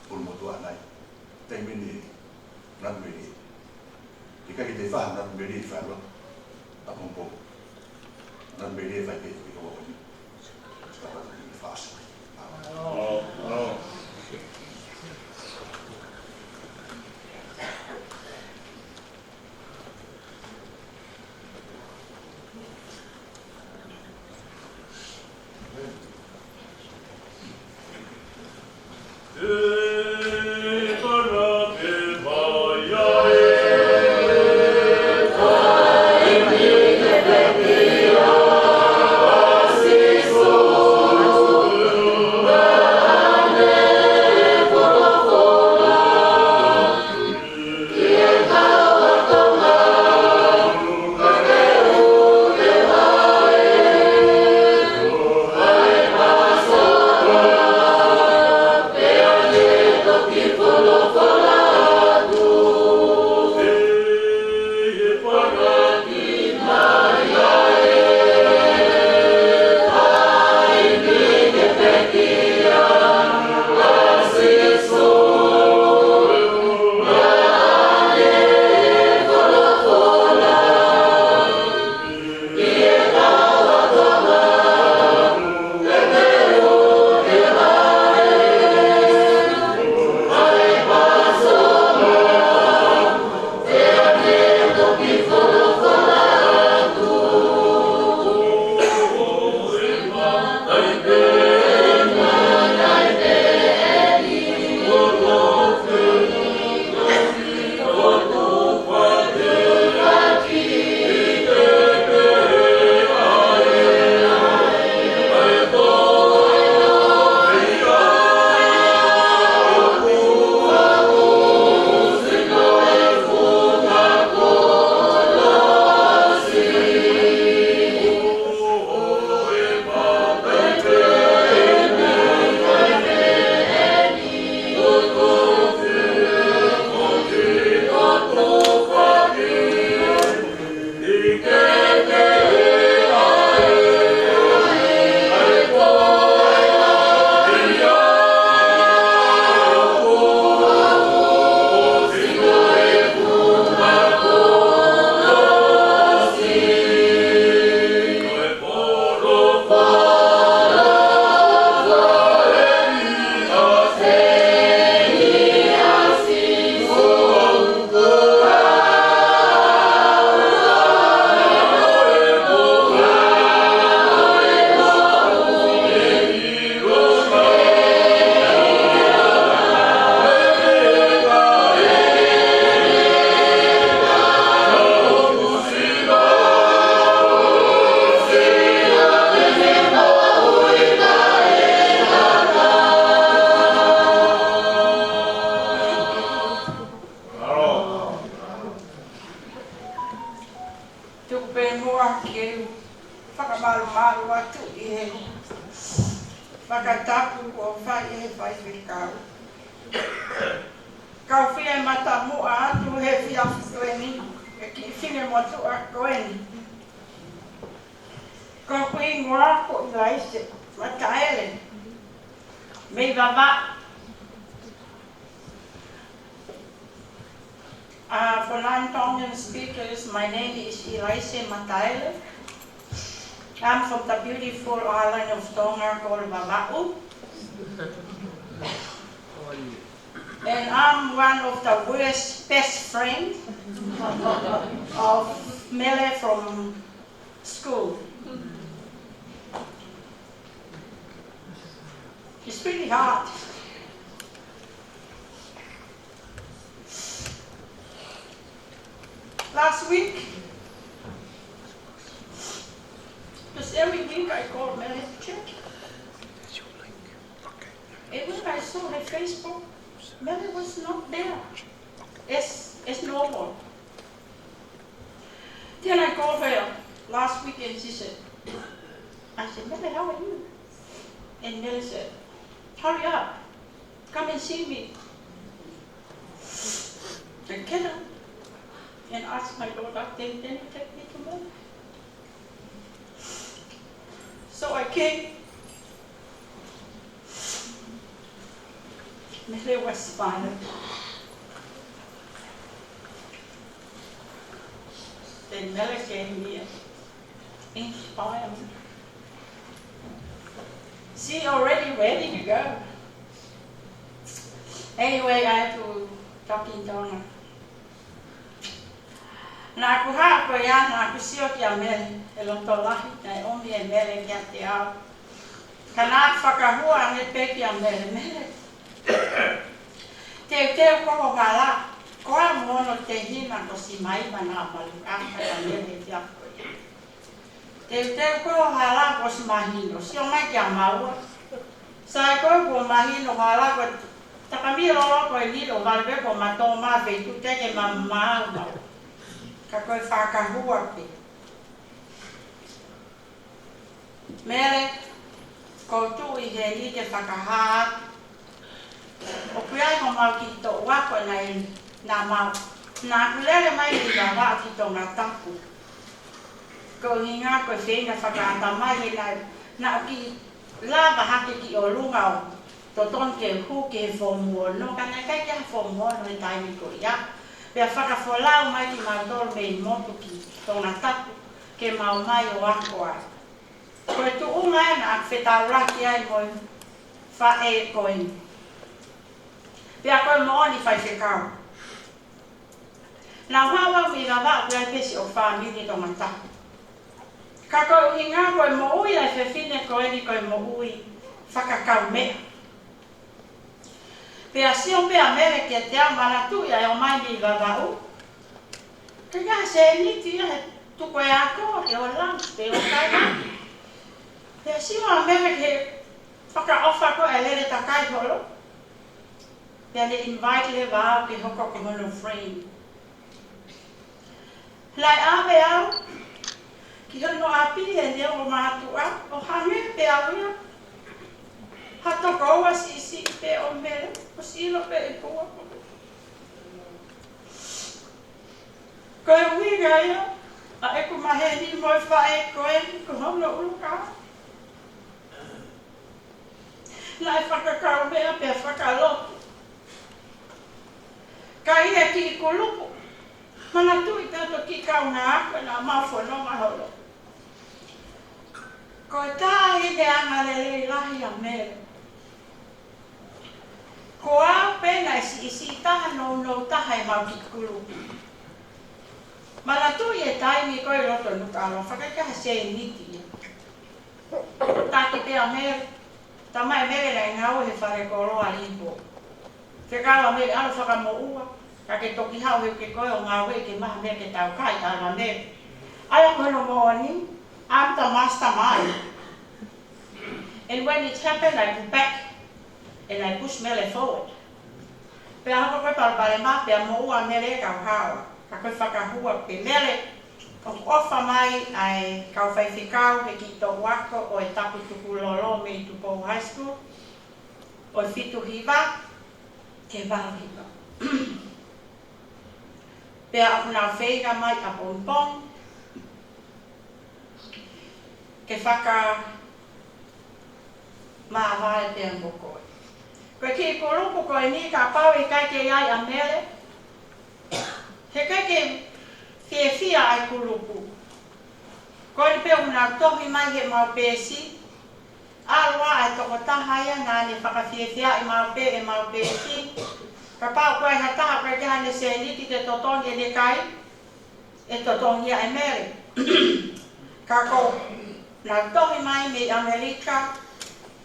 Pulu motuʻa nai. Taimi ni, Natu Mele. Ke kai ke te fā, Natu Mele fā loa. ʻApongipongi. Natu Mele fai ke te kau ni. Ska pa te fā. Oh, oh. Tuku pē muʻa ke u fakamalumalu atu ʻi he fakatapu kuo fai ʻe he faifekau. Kau fie matamuʻa atu he efiafi ko eni, ʻe kiʻi finemotuʻa ko eni. Ko hoku hingoa ko Ilaise Mataele. Mei Vavaʻu. Uh, for non-Tongan speakers, my name is Ilaise Mataele. I'm from the beautiful island of Tonga called Vavaʻu. And I'm one of the worst best friend of Mele from school. It's pretty hard. Last week, because every week I call Mele to check. And when I saw her Facebook, Mele was not there. It's, it's normal. Then I called her last week and she said, I said, "Mele, how are you?" And Mele said, "Hurry up. Come and see me." I get up and ask my daughter, "Can, can you take me to Mele?" So I came. Mele was fun. Then Mele came here. Inspired. She already ready to go. Anyway, I have to talk in Tonga. Naʻa ku haʻu ko ia, naʻa ku sio kia Mele, e loto lahi naʻe ʻomi ʻe Mele kiate au. Ka naʻa ku fakahua ange pē kia Mele, Mele, teuteu ko ho hala, ko au mo hono tehina ko Simaima naʻa malu aka ka Mele he efiafi ko ia. Teuteu ko ho hala kuo ʻosi mahino, sio mai kia maua. Sai ko e kuo mahino hala ko e takamilo ko e lilo vale pē ko ma tō ma feituʻu te ke ma mau mau. Ka ko e fakahua pē. Mele, ʻoku ou tui heni ke fakahā atu. ʻOku ʻi ai homau kiʻi toʻu ako naʻe, naʻa mau, naʻa ku lele mai mei Vavaʻu ki Tongatapu. Ko e ʻuhinga ko e feinga fakaʻatamai he naʻe, naʻa ku kiʻi lava hake ki ʻolunga ʻo totonu ke hū ki he foomu ono, ka naʻe ʻikai ke ʻi ai ha foomu ono he taimi ko ia. Pea fakafolau mai kimautolu mei motu ki Tongatapu ke mau mai ʻo ako ai. Ko e tuʻunga ē naʻa ku fetaulaki ai mo e faʻē ko eni. Pea ko e moʻoni, faifekau, naʻa ku haʻu au mei Vavaʻu pea pesi ʻo fāmili Tongatapu. Ka ko e ʻuhinga ko e moʻui ʻa e fefine ko eni ko e moʻui fakakaumeʻa. Pea sio pē ʻa Mele kiate au, manatuʻi ʻa e ō mai mei Vavaʻu. Ka ʻikai ha sēniti ia he tuku e ako, ʻe ʻo lunch, pe ʻo kai. Pea sio ʻa Mele ki he fakaʻofa ko e lele takai holo. Pea ne invite leva au ke hoko ko hono friend. Naʻe ʻave au ki hono ʻapi he neongo mātuʻa, ʻo hangē pē au ia ha tokoua siʻisiʻi pē ʻo Mele, ʻosi ʻilo pē ʻe Pua. Ko e ʻuhinga ia ʻa ʻeku maheni mo e faʻē ko eni ko hono ʻulukaʻi. Naʻe fakakaumeʻa pea fakalotu. Ka ʻi he kiʻi kulupu, manatuʻi pē hoto kiʻi kaungā ako naʻa mau fononga holo. Ko e taʻahine angalelei lahi ʻa Mele. Ko au pē naʻe siʻisiʻi taha, nounou taha ʻemau kiʻi kulupu. Manatuʻi e taimi ko ē loto Nukuʻalofa, ʻikai ke ʻi ai ha sēniti ia. Taki pē ʻa Mele, talamai ʻe Mele naʻe ngāue he fale koloa Lipo. Fekau ʻa Mele, ʻalu fakamoʻua, ka ke toki haʻu he uike ko ē ʻo ngāueʻi ke maha Mele ke tau kai, ʻalu ʻa Mele. ʻA ia ko hono moʻoni, I'm the mastermind. And when it happened, I pull back and I push Mele forward. Pea hoko ko e palopalema, pea moʻua ʻa Mele kau haoa. Ka ko e fakahua pē, Mele, ʻoku ʻofa mai ʻa e kau faifekau he kiʻi toʻu ako ʻo e Tapu Tukulolo mei Tupou High School, ʻo e fitu hiva ki he valu hiva. Pea ʻoku nau feinga mai ʻapongipongi ke fakamāvae pea mo koe. Ko e kiʻi kulupu ko eni, kapau ʻe ʻikai ke ʻi ai ʻa Mele, he ʻikai ke fiefia ʻa e kulupu. Ko eni pē ʻoku nau tohi mai heʻemau peesi, ʻalu ʻa e tokotaha ia naʻa ne fakafiefiaʻi maʻu pē ʻemau peesi. Kapau ko e hā ha taha ʻoku ʻikai ke ʻi ai haʻane sēniti ke totongi ʻene kai, ʻe totongi ia ʻe Mele. Ka ko ʻenau tohi mai mei ʻAmelika,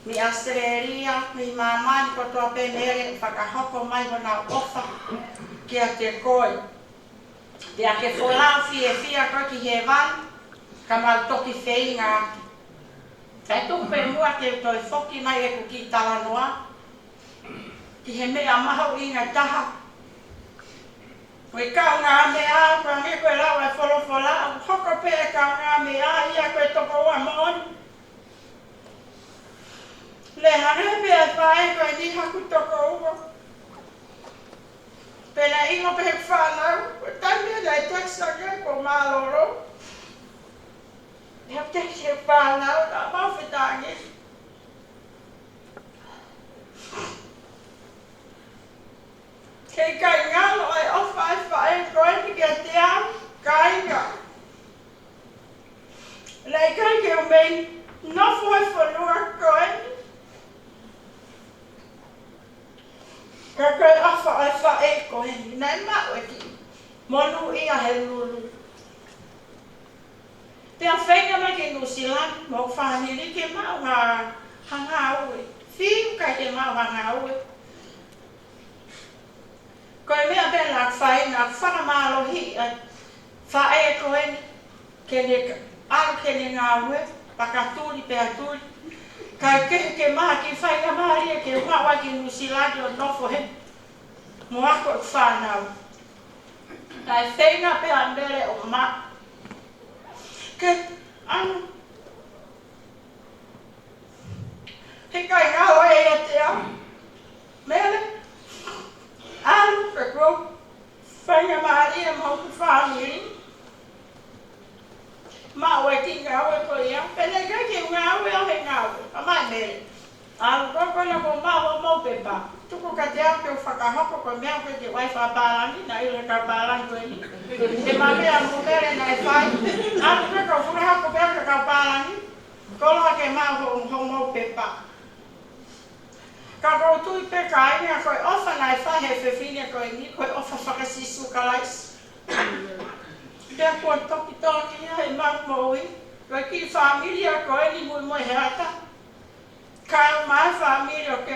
mei ʻAositelēlia, mei māmani kotoa pē, Mele, fakahoko mai honau ʻofa kiate koe. Pea ke folau fiefia koe ki hēvani, ka mau toki feinga atu. Kae tuku pē muʻa ke u toe foki mai ʻeku kiʻi talanoa ki he meʻa mahuʻinga taha. Ko e kaungāmeʻa, ko e hangē ko e lau ʻa e folofola, ʻoku hoko pē ʻa e kaungāmeʻa ia ko e tokoua moʻoni. Naʻe hangē pē ʻa e faʻē ko eni haku tokoua. Pea naʻe ʻilo pē ʻe heʻeku fānau, ko e taimi naʻe text ange kuo mālōlō. Naʻe text heʻeku fānau, naʻa mau fetāngi. Ka ko e ʻofa ʻa e faʻē ko eni, naʻe maʻu e kiʻi monūʻia he lulu. Pea feinga mai ki Nuʻusila mo e fāmili ke maʻu ha, ha ngāue. Fiu ʻikai ke maʻu ha ngāue. Ko e meʻa pē naʻe fai, naʻe fakamālohiʻi ʻa e faʻē ko eni ke ne ka-, ʻalu ke ne ngāue, pea ka tuli pea tuli. Kae kehe ke maʻu ha kiʻi faingamālie ke maʻu ai ki Nuʻusila ʻo nofo heni mo ako e fānau. Naʻe feinga pē ʻa Mele ʻo maʻu. Ke, ʻalu, he ʻikai ngāue ʻiate au. Mele, ʻalu, ke ko e faingamālie mo hoku fāmili. Maʻu e kiʻi ngāue ko ia, pea naʻe ʻikai ke u ngāue au he ngāue. Pea mai Mele, ʻalu koe ko ena ʻo maʻu hoʻomou pepa. Tuku kiate au ke u fakahoko, ko e meʻa ʻoku ʻikai ke u ʻai fakapālangi, naʻe ʻilo ʻe he kau pālangi ko eni. He ko e meʻa mo Mele naʻe fai. ʻAlu koe ke u fakahoko pē ʻe he kau pālangi. Koloa ke maʻu ho-, hoʻomou pepa. Ka ʻoku ou tui pē kāinga ko e ʻofa naʻe fai ʻe he fefine ko eni, ko e ʻofa faka-Sīsū Kalaisi. Pea kuo toki tolongi ia heʻemau moʻui, ko e kiʻi fāmili ia ko eni muimui he ata. Ka ʻoku maʻu e fāmili ʻoku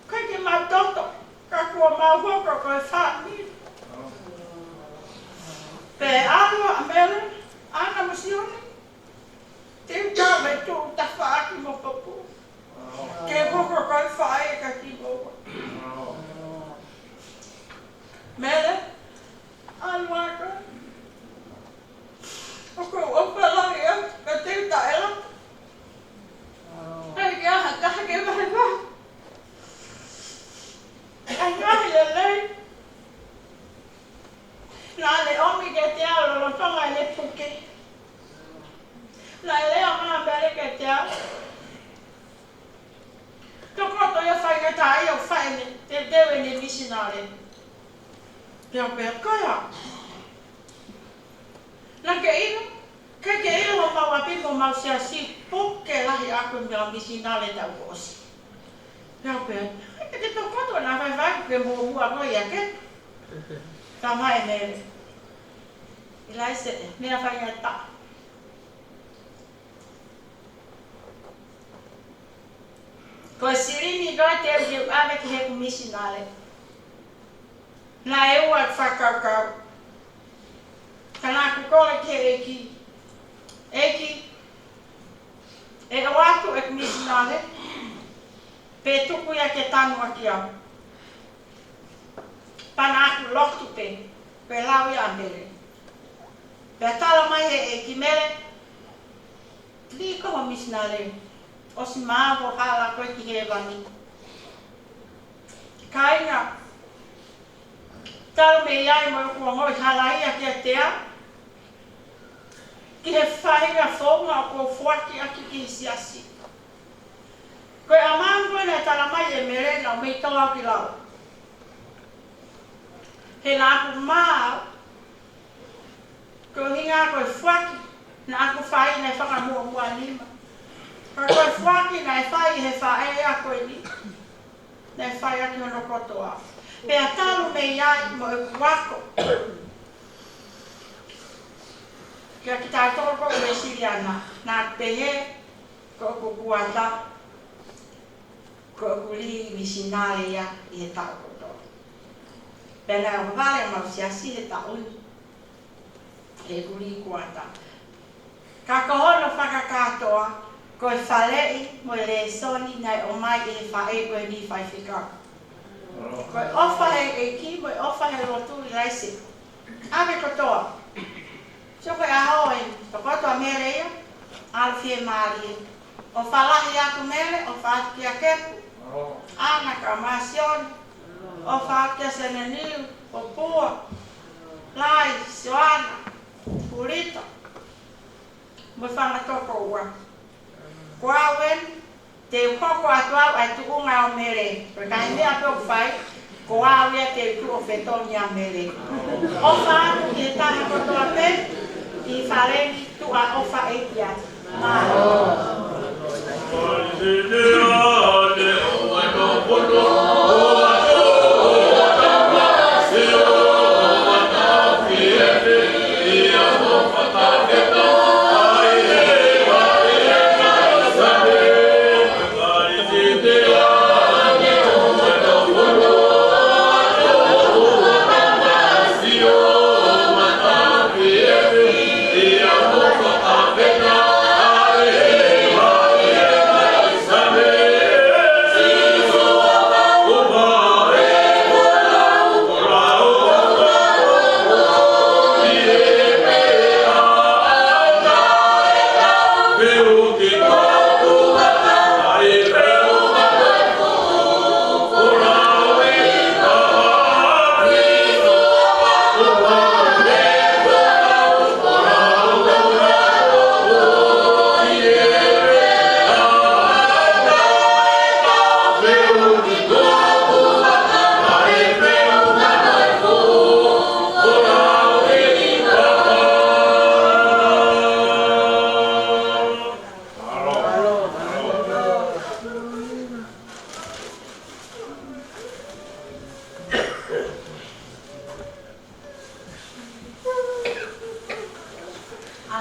ʻikai ke mau toto, ka kuo mau hoko ko e fāmili. Pea ʻalu ʻa Mele, ʻAna mo Sione, te u tau me tu tafaʻaki mo Popo. Ke hoko ko e faʻē kia kimoua. Mele, ʻalu ā koe. ʻOku ou ʻofa lahi atu, ka te u taʻela. ʻIkai ke ʻi ai ha taha ke vahevahe ʻa e ngaahi lelei naʻa ne ʻomi kiate au lolotonga ʻene puke. Naʻe lea mai ʻa Mele kiate au, tokoto ia ʻo faingataʻaʻia ʻo fai ʻene, teuteu ʻene misinale. Pea u pehē, ko ia. Naʻa ke ʻilo, ke ke ʻilo homau ʻapi mo homau siasi, puke lahi ʻaʻaku mei he misinale taʻu kuo ʻosi. Pea u pehē, ʻikai ke tokoto naʻa faifai ke muʻomuʻa ko ia ke. Ka mai Mele, ʻIlaise, meʻa faingataʻa. Ko e silini ko ē te u ʻave ki heʻeku misinale. Naʻe ua e fakakaukau. Ka naʻa ku kole ki he ʻEiki, ʻEiki, ʻe ʻoatu ʻeku misinale, pe tuku ia ke tanu ʻaki au. Pea naʻa ku lotu pē, pea lau ia ʻa Mele. Pea tala mai ʻe he ʻEiki, Mele, lī ko ho misinale, ʻosi maʻu ho hala ko ē ki hēvani. Kāinga, talu mei ai mo ʻeku ongoʻi halaia kiate au, ki he faʻahinga founga ʻoku ou foaki ʻaki ki he siasi. Ko e ʻamanu ko ē naʻe tala mai ʻe Mele naʻa ku mei tō au ki lalo. He naʻa ku maʻu, ko e ʻuhinga ko e foaki naʻa ku fai naʻe fakamuʻomuʻa nima. Ka ko e foaki naʻe fai ʻe he faʻē ko eni, naʻe fai ʻaki hono kotoa. Pea talu mei ai mo ʻeku ako kia kitautolu ko ē Uēsiliana, naʻa ku pehē, ko ʻeku kuata, ko ʻeku lī misinale ia ʻi he taʻu kotoa. Pea naʻe ʻohovale homau siasi he taʻu ni, ʻeku lī kuata. Ka ko hono fakakātoa, ko e faleʻi mo e lēsoni naʻe ʻomai ʻe he faʻē ko eni faifekau. Ko e ʻofa he ʻEiki mo e ʻofa he lotu, ʻIlaise. ʻAve kotoa. Sio ko e ʻaho eni, tokoto ʻa Mele ia, ʻalu fiemālie. ʻOfa lahi atu Mele, ʻofa atu kia Kepu, ʻAna, ka Masioni, ʻofa atu kia Seneniu, Popua, Lai, Sioana, Pulita, mo e fanga tokoua. Ko au eni, te u hoko atu au ʻa e tuʻunga ʻo Mele. Ko e ngaahi meʻa pē ʻoku fai, ko au ia te u tuʻu ʻo fetongi ʻa Mele. ʻOfa atu ki he taha kotoa pē ʻi fale ni, tuʻa ʻofa ʻEiki atu. Mālō.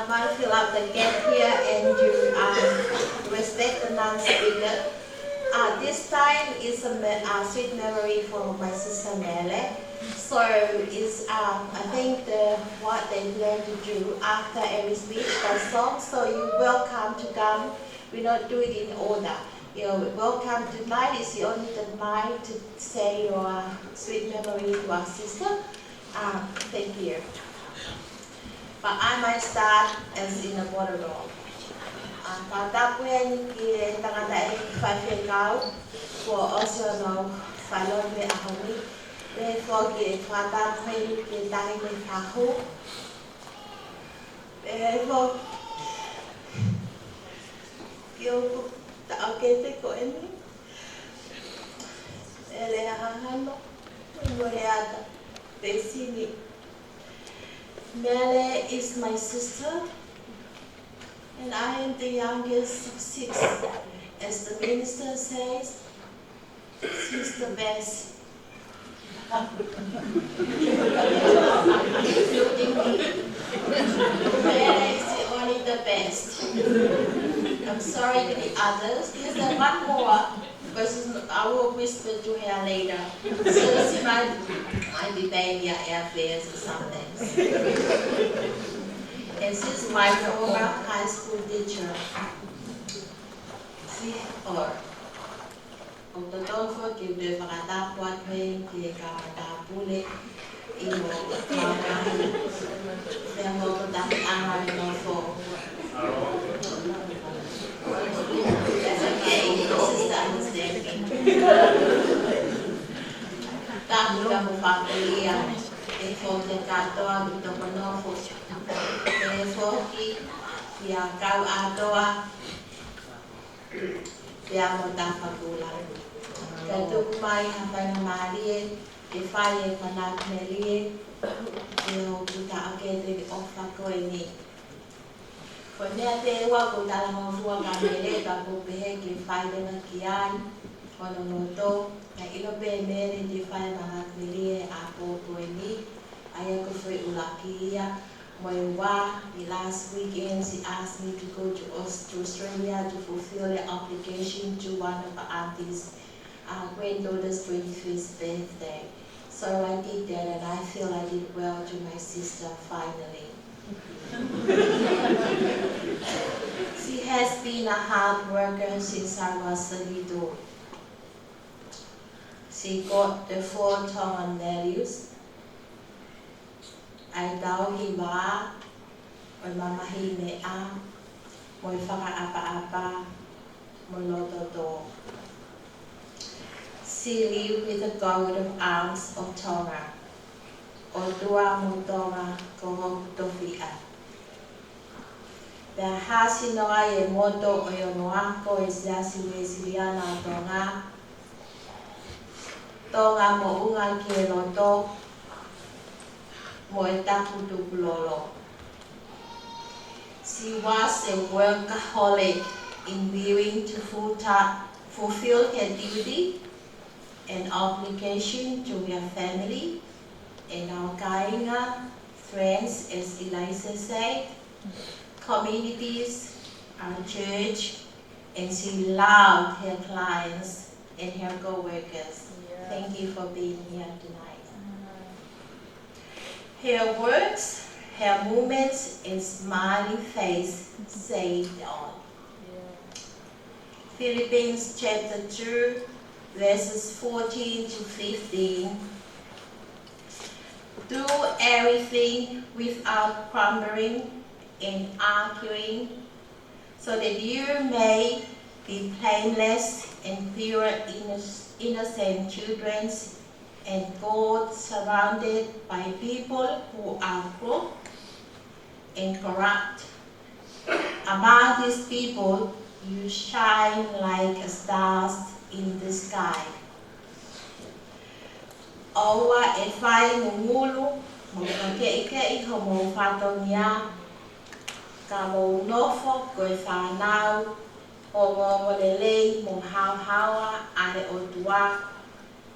I fill up the gap here and you, um, respect the non-speaker. Uh, this time is a me- uh, sweet memory for my sister Mele. So it's, um, I think the what they plan to do after every speech, the song. So you're welcome to come. We not do it in order. You're welcome tonight. It's the only the night to say your sweet memory to our sister. Um, thank you. But I might start as in a border door. Uh, fakatapu eni ki he tangataʻeiki faifekau kuo ʻosi hono fālotu he ʻaho ni. Pehē foki e fakatapu eni ki he taʻahine fahu. Pehē foki ki hoku taʻokete ko eni. Mele Hahano, Moreata Pesini. Mele is my sister, and I am the youngest of six. As the minister says, she's the best. Including me. Mele is the only the best. I'm sorry to the others. There's one more. But she's not- I will whisper to her later. So she might, might be paying their airfares or something. And she's my former high school teacher. She, or, ʻoku totonu foki ke u toe fakatapu atu heni ki he kau matāpule ʻi hoʻomou ngaahi meʻa mo e kau taki ʻanga ʻo e nofo. That's okay, this is the understanding. Tapu, tapu fakamālō atu foki ki he kātoa ʻoku toko nofo. Pehē foki ki he kau ʻātoa, pea mo Tafakula. Kae tuku mai ha faingamālie ke fai e manatu melie ki hoku taʻokete ʻofa ko eni. Ko e meʻa pē ʻoku ou talangofua kia Mele ka ʻoku ou pehē ke fai leva ki ai hono loto, kae ʻilo pē Mele te fai e manatu melie ʻa e pō ko eni, ʻa ia ko e foʻi ʻuluaki ia, mo e ua, ʻi he last weekend, she asked me to go to Aus- to Australia to fulfill the obligation to one of her aunties, uh, granddaughter's twenty-fifth birthday. So I did that, and I feel I did well to my sister, finally. She has been a hard worker since I was a little. She got the four Tongan values, ʻa e tauhi vā, ʻo e mamahi meʻa, mo e fakaʻapaʻapa, mo e loto tō. She lived with the coat of arms of Tonga. ʻOtua mo Tonga ko hoku tofiʻa. Pea hāsino ai e moto ʻo e ongo ako ʻa e Siasi Uēsiliana ʻo Tonga, Tonga moʻunga ki he loto, mo e taku tupulolo. She was a workaholic in willing to full ti- fulfill her duty and obligation to her family and our kāinga, friends, as Eliza said, communities, our church, and she loved her clients and her co-workers. Yeah. Thank you for being here tonight. Mm. Her words, her movements, and smiling face say it all. Yeah. Philippians chapter two, verses fourteen to fifteen. Do everything without grumbling and arguing, so that you may be blameless and pure, inno- innocent children and God, surrounded by people who are cruel and corrupt. Among these people, you shine like stars in the sky. ʻOua ʻe fai ngungulu mo kakeʻikeʻi homou fatongia, ka mou nofo ko e fānau ʻo e ongoongolelei mo e haohaoa ʻa e ʻOtua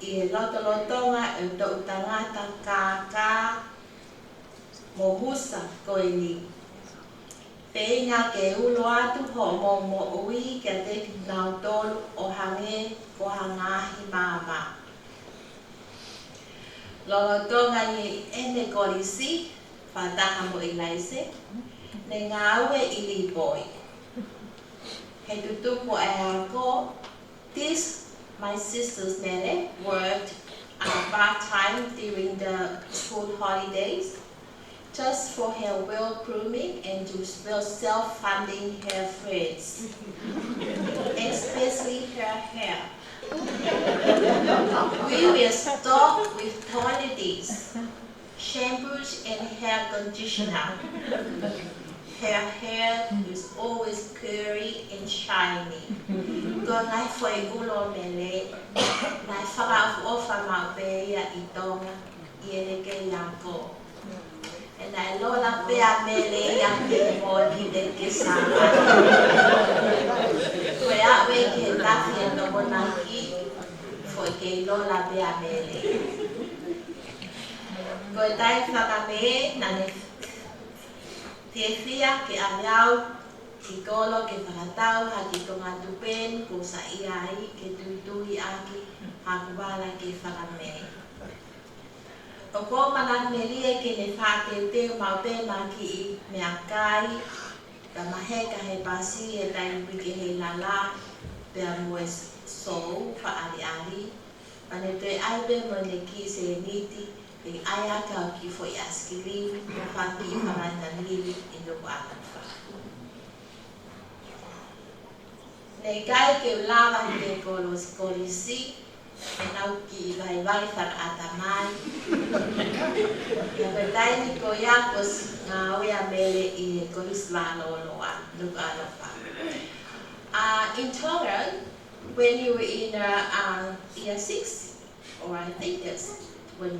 ʻi he lotolotonga ʻo e toʻu tangata kākā mo musa ko eni. Feinga ke ulo atu hoʻomou moʻui kiate kinautolu ʻo hangē ko ha ngaahi maama. Lolotonga ʻi heʻene kolisi, fakataha mo ʻIlaise, ne ngāue ʻi Lipoi. He tutuku ʻa e ako, this, my sister's mother worked uh, part-time during the school holidays just for her well grooming and to well self-funding her friends, especially her hair. We were stocked with toiletries, shampoos and hair conditioner. Her hair is always curly and shiny. Ko e ngaahi foʻi ulo ʻo Mele, naʻe fakaʻofoʻofa maʻu pē ia ʻi Tonga, ʻi heʻene kei ako. He naʻe lola pē ʻa Mele ia ki he mōnite ki he Sāpate. Ko e aʻu ia ki he tafi ʻa Tokonaki, foʻi kei lola pē ʻa Mele. Ko e taimi fakamē, naʻá ne fiefia ke ʻave au ki kolo ke fakatau ha kiʻi konga tupenu kuo saiʻia ai ke tuitui ʻaki haku vala ke fakamē. ʻOku ou manatu melie ke ne fakateuteu maʻu pē ʻema kiʻi meʻakai, ka maheka he pasi he taimi piki he lala, pea mo e sou fakaʻaliʻali, pea ne toe ʻai pē mo ʻene kiʻi sēniti, ʻe ʻai ʻaki haʻaku kiʻi foʻi ʻaisikilimi, mo ha kiʻi fakaʻinamili ʻi Nukuʻalofa. Naʻe ʻikai ke u lava ke kolosi kolisi, he naʻá ku kiʻi vaivai fakaʻatamai. Pea ko e taimi ko ia kuo ʻosi ngāue ʻa Mele ʻi he Kolisi Vā Lōloa, Nukuʻalofa. Uh, in Tonga, when you were in uh, uh, year six, or I think that's when you